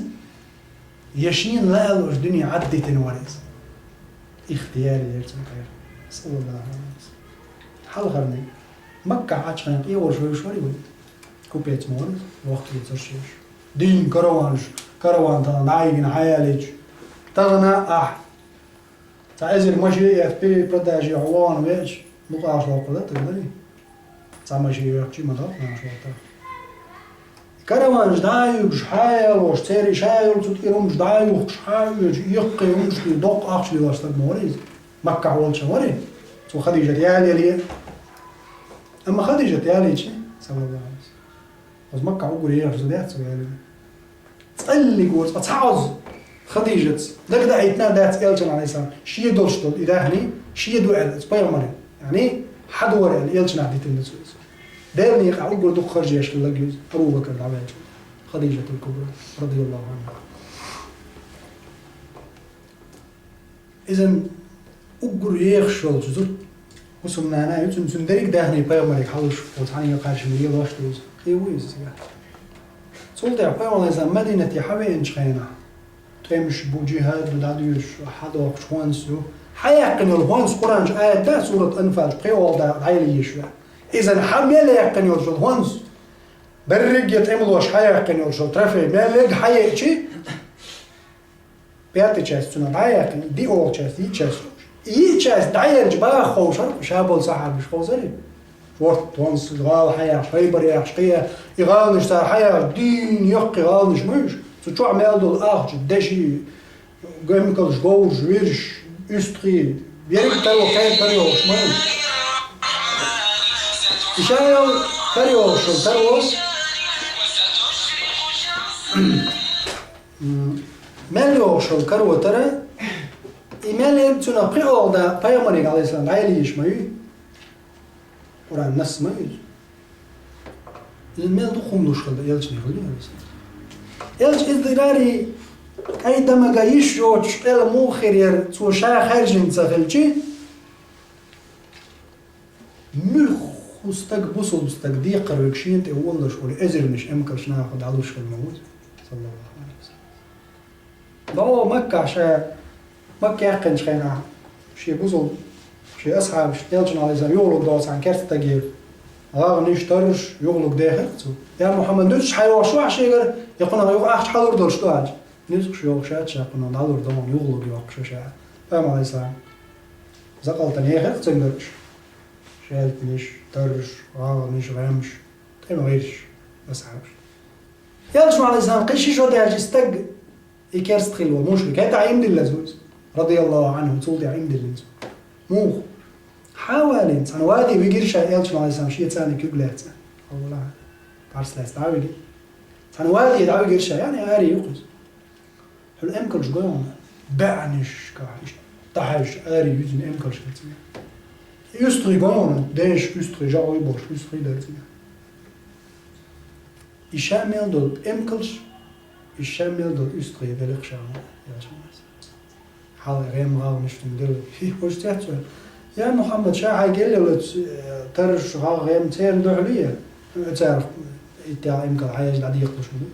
Я шена лаалуш дуьне Ӏаддитина вара иза? Ихтияр яра цуьнан кхайра. Саллаллаху Ӏалайхи ва саллам. Хьалхарниг. Маккахь Ӏачу хенахь къе волуш вевзаш вара вай? Купец ма вара иза, вахкица шеш. Дийнна караванаш, караван тахана дӀайигна хьаялийча. Тахана ахь цхьа эзар машен а эцна, перепродаже хьо вахана веача, мукъа ахча локхур дара тахана, дарий? Цхьа машен йоьхчий ма доккху нах шортта. Караванаш дӀа а юьгуш, хьаялош, церан ша йолу цу тӀера хӀумаш дӀа а юхкуш, хьа а оьцуш, яккхий хӀумаш хилла, доккха ахча лелош стаг ма вара иза. Маккахь волчу вара иза. Цо Хадижат ялаелла. Амма Хадижат ялийча, саллаллаху Ӏалайхи ва саллам. Оцу Маккахь уггар ехаш зуда яц цо ялийна. Цкъа а лига вара, цкъа цхьа Ӏоз Хадижатца дагадаийтина а дац элчанна, Ӏалайхиссалам, шен долуш долу и даьхни, шен ду аьлла, оцу пайхамаран. Яъни, хьан ду вара аьлла, элчанах дитина ду цо иза. Делан некъахь уггар дукха харжеш хилларг иза, Абу Бакр дӀаваьлча. Хадижатул Кубра, радияллаху Ӏанха. Иза уггар ехаш йолчу зуда хӀусамнана ю, цуьнан, цуьнан дерриг а даьхни пайхамаре хьалуш, оцу хьанна кхаьршина лелош ду иза. Кхин ву иза цигахь. Цул тӀаьхьа пайхамар, Ӏалайхиссалам, Мадинате хьавеанчу хенахь, тӀемаш бу, джихад ду, дӀадоьшуш, хьадоккхуш хӀонс ю. Хьаяьккхина йолу хӀонс Къуръан чу аят дац, сурат Анфал чу, пхи оха дӀа-, дӀайла езаш ваьхьа. Иза хьан мел яьккхина йолуш йолу хӀонс, берриг а тӀемалоша хьаяьккхина йолуш йолу трофей мел ерг хьаеачи, пятая часть цунах дӀаяьккхина, диъолгӀа часть, йиъ часть. Йиъ часть дӀаелча баха ховшара, ша болу сахьабаш ховзарий? ВорхӀ тонн гӀала хьаяхьаш, Хайбар яхьаш, кхин и гӀаланаш цара хьаяхьаш, дийна яккхий гӀаланаш ма ю уьш. Цу чохь мел долу ахча, деши, эмкалш, говраш, вирш, уьстагӀий, ерриг а таро, кхел таро йолуш ма ю. И ша йолу таро йолуш йолу таро, м, мел йолуш йолу каро тара, и мел ерг цунах пхи оха дӀа пайхамаре, Ӏалайхиссалам, дӀайла езаш ма ю. Къуръан насс ма ю иза. Иза мел дукха хӀума луш хилла, элчане хилла, Ӏалайхиссалам. Элча иза дирари кӀайн дан мега йиш йоцуш къел муха хир яра, цо ша хаьржина ца хилча, муьлхха стаг, бусалба стаг декхар верг шена тӀе воллуш волу эзарнаш эмкалш наха дӀалуш хилла ма ву иза, саллаллаху Ӏалайхи ва саллам. Бо Маккахь ша, Макка яьккхинчу хенахь, шен бусалба, шен асхьабаш, элчанна, Ӏалайхиссалам, юхалург доцу цхьана керста стаге гӀагӀниш, тарраш юхалург дехира цо. Я Мухьаммад, нуьцкъаш хьайохуш ву ахь шегара, я кхунах юха ахча хьалур долуш ду аьлча. Нуьцкъаш йохуш яц ша, кхунах дӀалур ду хьуна, юхалург йоккхуш ю ша. Пайхамар, Ӏалайхиссалам, закъалтана ехира цуьнгара уьш. Шаьлтанаш, тарраш, гӀагӀниш, гӀемаш, тӀеман гӀирсаш, асхьабаш. Элчано, Ӏалайхиссалам, кхин ши шо даьлча и стаг, и керста хилла волу мушрик, хӀетахь ийман диллаза ву иза, радияллаху Ӏанху, цул тӀаьхьа ийман диллина цо. Муха? Хьа а валийна, цхьана ваде вигира ша, Элчано, Ӏалайхиссалам, шен цӀарна куьг лаьцна. Аллах, парс лаьцна дӀавигира. Цхьана ваде дӀавигира ша, яъни аре ю-кх иза. Хьуьлла эмкалш гой хьуна, баьӀнашкахь, иштта дӀахьаьжча, аре юьзна эмкалш дара цигахь. УьстагӀий гой хьуна, дешаш уьстагӀий, жагӀуй болуш уьстагӀий дара цигахь. И ша мел долу эмкалш, и ша мел долу уьстагӀий делира ша хьуна, яшамас. Хьалха гӀем-гӀалгӀанаш хӀума дела, хӀи, хӀуш цец вай. Я Мухьаммад, ша хьайга елла йолу, э, тарраш, гӀагӀ, гӀем церан дуьхьал я? Цара иттех эмкал хьаьжча дӀадекъалуш хӀума ду.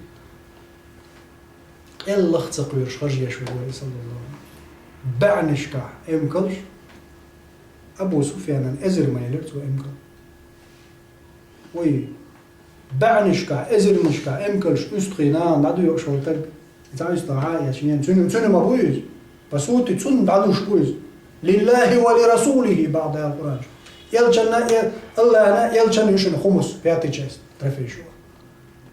Къеллах ца кхоьруш харжеш верг вара, саллаллаху. БаьӀнашкахь эмкалш, Абу Суфьянан эзар ма елира цо эмкал. Вай, баьӀнашкахь, эзарнашкахь эмкалш, уьстагӀий, нахана дӀадоьлхуш волу стаг, цхьа уьстагӀ хьа а эцна, цуьнан, цуьнан ма бу иза. По сути, цунна дӀалуш бу иза. «Лиллахи ва ли расулихи», боху Дала Къуръан чу. Элчанна, э, Аллахьна, элчанна ю шуна хумус, пятая часть, трофей шу.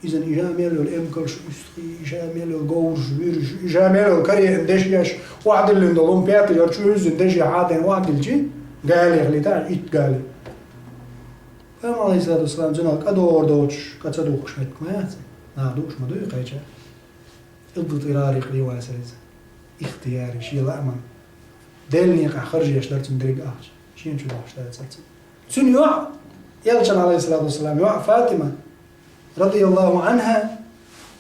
Иза и жа мел йолу эмкалш, уьстагӀий, и жа мел йолу говраш, вуьраш, и жа мел йолу караеана дешнаш, охьадиллина долу хӀума, пятая часть чу юьззина дешех хьадина охьадиллича, гали хилийта, итт гали. Пайхамар, алейхиссалату вассалам, цунах кӀадогӀар доцуш, кӀа ца духкуш меттиг ма яц. Наха дууш ма дуй кхеча. ИлдатӀирарих лийвацара иза. Ихтияри, шен лааман. Делан некъахь харжеш дара цуьнан дерриг ахча. Шена чу дохуш дацара цуьнан. Цуьнан йоӀ, элчан, алейхиссалату вассалам, йоӀ Фатима, радияллаху анхьа,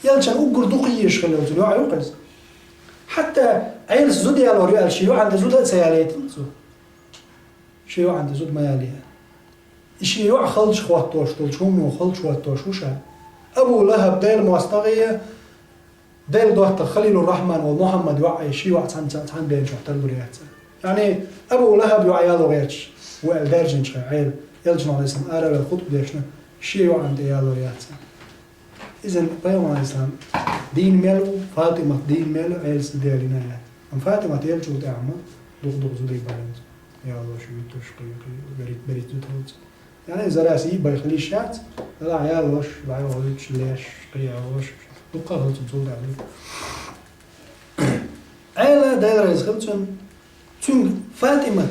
элчан уггар дукха езаш хилла йолу цуьнан йоӀ ю-кх иза. Хьатта Ӏелас зуда ялор ю аьлла, шен йоӀана тӀе зуда а ца ялийтина цо. Шен йоӀана тӀе зуда ма ялийта. И шен йоӀ халча хӀоттош долчу хӀумано халча хӀоттош ву ша. Абу ЛахӀаб Делан мостагӀий, Делан доттагӀий Халилур-Рахьман волу Мухьаммадан йоӀ, и шен йоӀ цхьаьна, цхьаьна бен чохь тарлур яц. Яъни, Абу ЛахӀабан йоӀ яло гӀерташ ву аьлла даьржинчу хенахь, Ӏела, элчано, алейхиссалам, араваьлла хутба дешна, шен йоӀана тӀе ялор яц. Иза пайхамар, алейхиссалам, дийна мел ву, Фатимат дийна мел ву, Ӏелас и делина яц. Амма Фатимат еллачул тӀаьхьа ма дукха-дукха зударий баьлла. Ялош, вуьтуш, кхин, кхин, берхӀитта, берхӀитта зуда хилла цуьнан. Яъни, зараси а байха лиш яц, Далла ялош, дӀайохуьйтуш, леш, кхин йолуш, дуккха а хилла цуьнан цул тӀаьхьа зуда. Ӏела, Дела реза хила цунна, цуьнга Фатимат,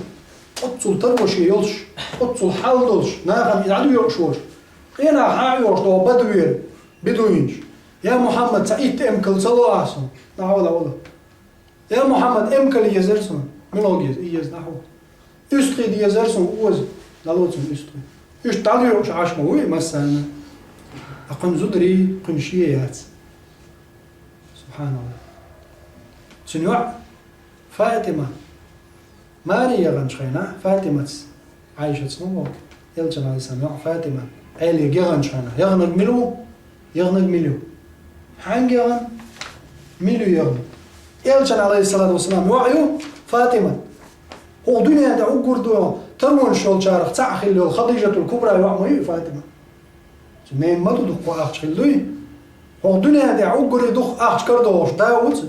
оццул таро шен йолуш, оццул хьал долуш, нахана и дӀадоьлхуш волуш, къинах хьан а йолуш догӀу бадвера, бедуинаш. Я Мухьаммад, цхьа итт эмкал ца ло ахь суна? ДӀахьо, дӀахьо. Я Мухьаммад, эмкал езара суна? Муьлха еза? И еза, дӀахьо. УьстагӀий дезара суна? Оза. ДӀало цунна уьстагӀий. Уьш дӀадоьлхуш Ӏаш ма вуй массарна. Ткъа кхуьнан зударий, кхуьнан шен яц. Субханалла. Цуьнан йоӀ Фатима. Маре яханчу хенахь Фатимас, Ӏайшас хӀун боху? Элчан, алейхиссалам, йоӀ Фатима, Ӏеле яханчу хенахь. Яханарг мила ву? Яханарг мила ю? Хьаьнга яхана? Мила ю яханарг? Элчан, алейхиссалату вассалам, йоӀ ю Фатима. ХӀокху дуьнен тӀехь уггар а таронаш йолчарах цхьаъ хилла йолу Хадижатул Кубра йоӀ ма ю Фатима? Цу мел ма ду дуккха ахча хилла дуй? ХӀокху дуьнен тӀехь уггаре дукха ахча карадогӀуш да ву цу?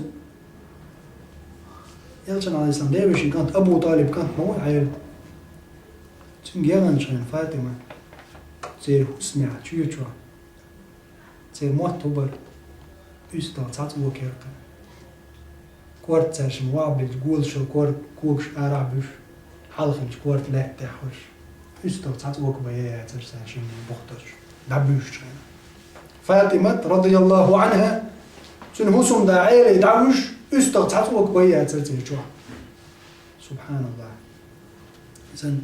Элчан, алейхиссалам, девешин кӀант, Абу ТӀалиб кӀант ма ву Ӏела. Цуьнга яханчу хенахь Фатима, церан хӀусамехь, чоьчохь, церан мотт хӀун бара? УьстагӀ цхьацца ока яра-кх. Корта цаьршимма вахьа биллича, голашал корта когаш арахь буьсуш, хьалхалчу корта лаьтта тӀехь хуьлуш. УьстагӀ цхьацца ока бан яцара цаьршимма бухтарш, дӀабуьйшучу хенахь. Фатимат, радияллаху анхьа, цуьнан хӀусамда Ӏела дӀавуьжуш, уьстагӀ цхьацца ока бан яцара церан чохь. Субханаллах. Изан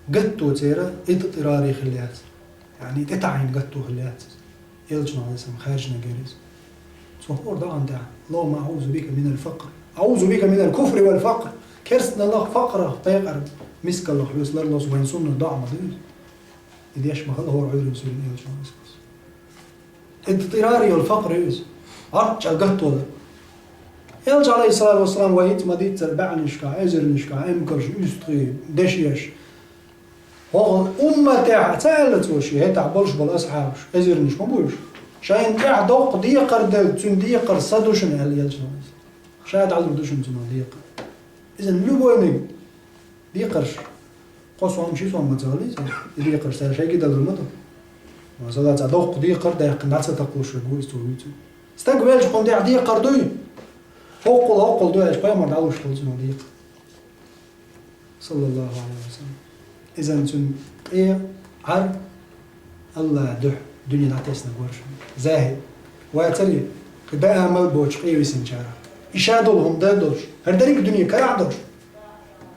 гатто церан итт тӀирари хилла яц. Яъни тӀетаӀийна гатто хилла яц иза. Элчано, алейхиссалам, хаьржинарг яра иза. Цо хӀора доӀана тӀехь: «Аллахумма аӀузу бика минал факър. АӀузу бика минал куфри вал факър». Керстаналлах, факърах, декъарх, мискаллах хьоьца ларло со, вайн суннат доӀа ма ду иза. И деш ма хала хӀора Ӏуьйранна суьйранна Элчано, алейхиссалам. Итт тӀирари йолу факър ю иза. ГӀарчӀа гатто дар. Элча, алейхиссалату вассалам, вай хӀинца ма-дийццара баьӀнашкахь, эзарнашкахь, эмкалш, уьстагӀий, дешеш. ХӀокху умматехь ца аьлла цо шен, хӀетахь болуш болу асхьабаш, эзарнаш ма бу уьш. Шайна тӀехь доккха декхар делла, цуьнан декхар са ду шуна аьлла Элчано иза. Ша дӀалур ду шуна цунах декхар. Иза любой мега декхарш. Кхо сом, ши сом ма ца хилла иза. И декхарш цара шайга далур ма ду. Масала, цхьа доккха декхар даьккхина, дӀа ца такхалуш верг ву иза, цо вуьйцу. Стаг велча, кхунна тӀехь декхар дуй? ХӀоккхул, хӀоккхул ду аьлча, пайхамар дӀалуш долу цунах декхар. Саллаллаху алейхи ва саллям. Изан цуьнан къе, Ӏар, Аллахьан дуьхьа дуьне дӀатеснарг вара шуна. ЗахӀид. Вацаре, кхин даимал боцуш къе висинчарах. И ша долу хӀума дан долуш, хӀара дерриг а дуьне карахь долуш,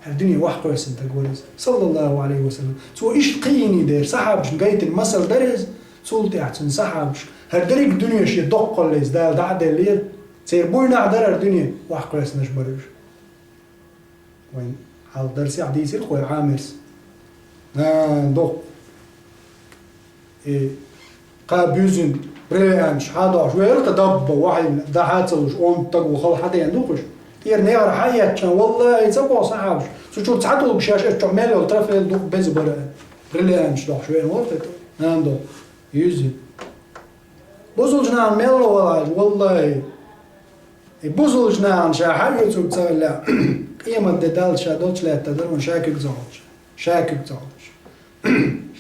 хӀара дуьне охьакхоьссина стаг вара иза. Саллаллаху алейхи ва саллям. Цо иштта кхиийний дера, сахьабашна гайтина масал дара иза, цул тӀаьхьа цуьнан сахьабаш, хӀара дерриг а дуьне шен доккхаллица Дала дӀа а деллера, церан буйнахь дара хӀара дуьне, охьакхоьссинарш бара уьш. Вайн хьалха дарсехь дийцира-кх вай Ӏамирс. А, доккха. И кхаба буьззина бриллианташ хьадохьуш веара-кх, дабба вахьийна, дӀа хьа ца луш, онда стаг ву хала хьадеана ду-кх уьш. ТӀера негӀар хьаэцча, валлахӀи, ца боху сахьабаш, цу чуьра цхьа тӀулгаш еш, эцу чохь мел йолу трофей дукха беза бара аьлла. Бриллианташ дохьуш веана вара те тӀе. Нана доху. Юьззина. Бусалба нана мел валахь, валлахӀи. И бусалба нана ша хьаоьцург ца хилла, къемат де Далла ша долчу лаьтта дара ван ша куьг ца хьоьцуш. Ша куьг ца хьоьцуш.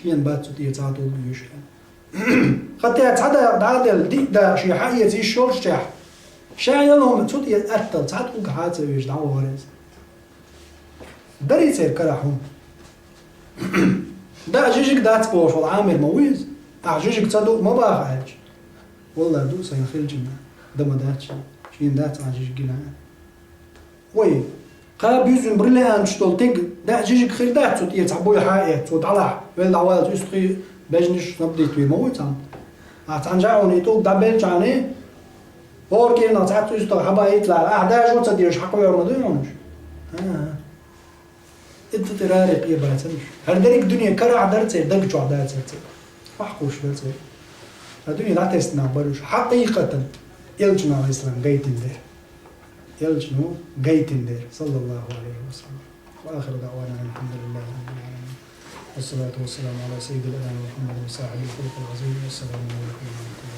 Шена бац цу тӀе цхьа тулг юьш. Хатта цхьа дакъа дӀа а делла, диъ дакъа шен хьаэца йиш йолуш чехь. Ша яла хӀума цу тӀе аттал цхьа тулг хьа ца веш дӀавахара иза. Дарий церан карахь хӀума? Даа жижиг дац бохуш волу Ӏамир ма ву иза? Ахьа жижиг ца ду ма баха аьлча. Валла ду сайн хилчина, дан ма дац шен. Шена дац ахьа жижиг гина. Вай, кхаа буьззина бриллианташ долу тиг, даа жижиг хир дац цу тӀера цхьа буй хьа а эцна, цо дӀалахь, вел дӀаваллалц уьстагӀий бежнаш снабдитве ма вуй цхьамма? Ахьа цхьана жаӀуна и тулг дӀабелчахьана, хӀора кӀирнах цхьацца уьстагӀ хьабаийталахь, ахьа дажо ца дезаш хьакхоьхьур ма дуй хьуна уьш? ХӀан-хӀа. Итту тӀе рари къе бацара уьш. ХӀара дерриг дуьне карахь дара церан, даг чохь дацара церан. Охьакхуьуш дара церан. ХӀара дуьне дӀатесна нах бара уьш. Хьакъикъатан, элчано, Ӏалайхиссалам, гайтина дера. Элчано гайтина дера, саллаллаху Ӏалайхи ва саллам. Ва ахиру даъвана анил хьамдулиллахи раббил Ӏаламин. Вассалату вассаламу Ӏала саййидил анами Мухьаммадин ва сахьибил хулукъил Ӏазим. Вассаламу Ӏалайкум ва рахьматуллахи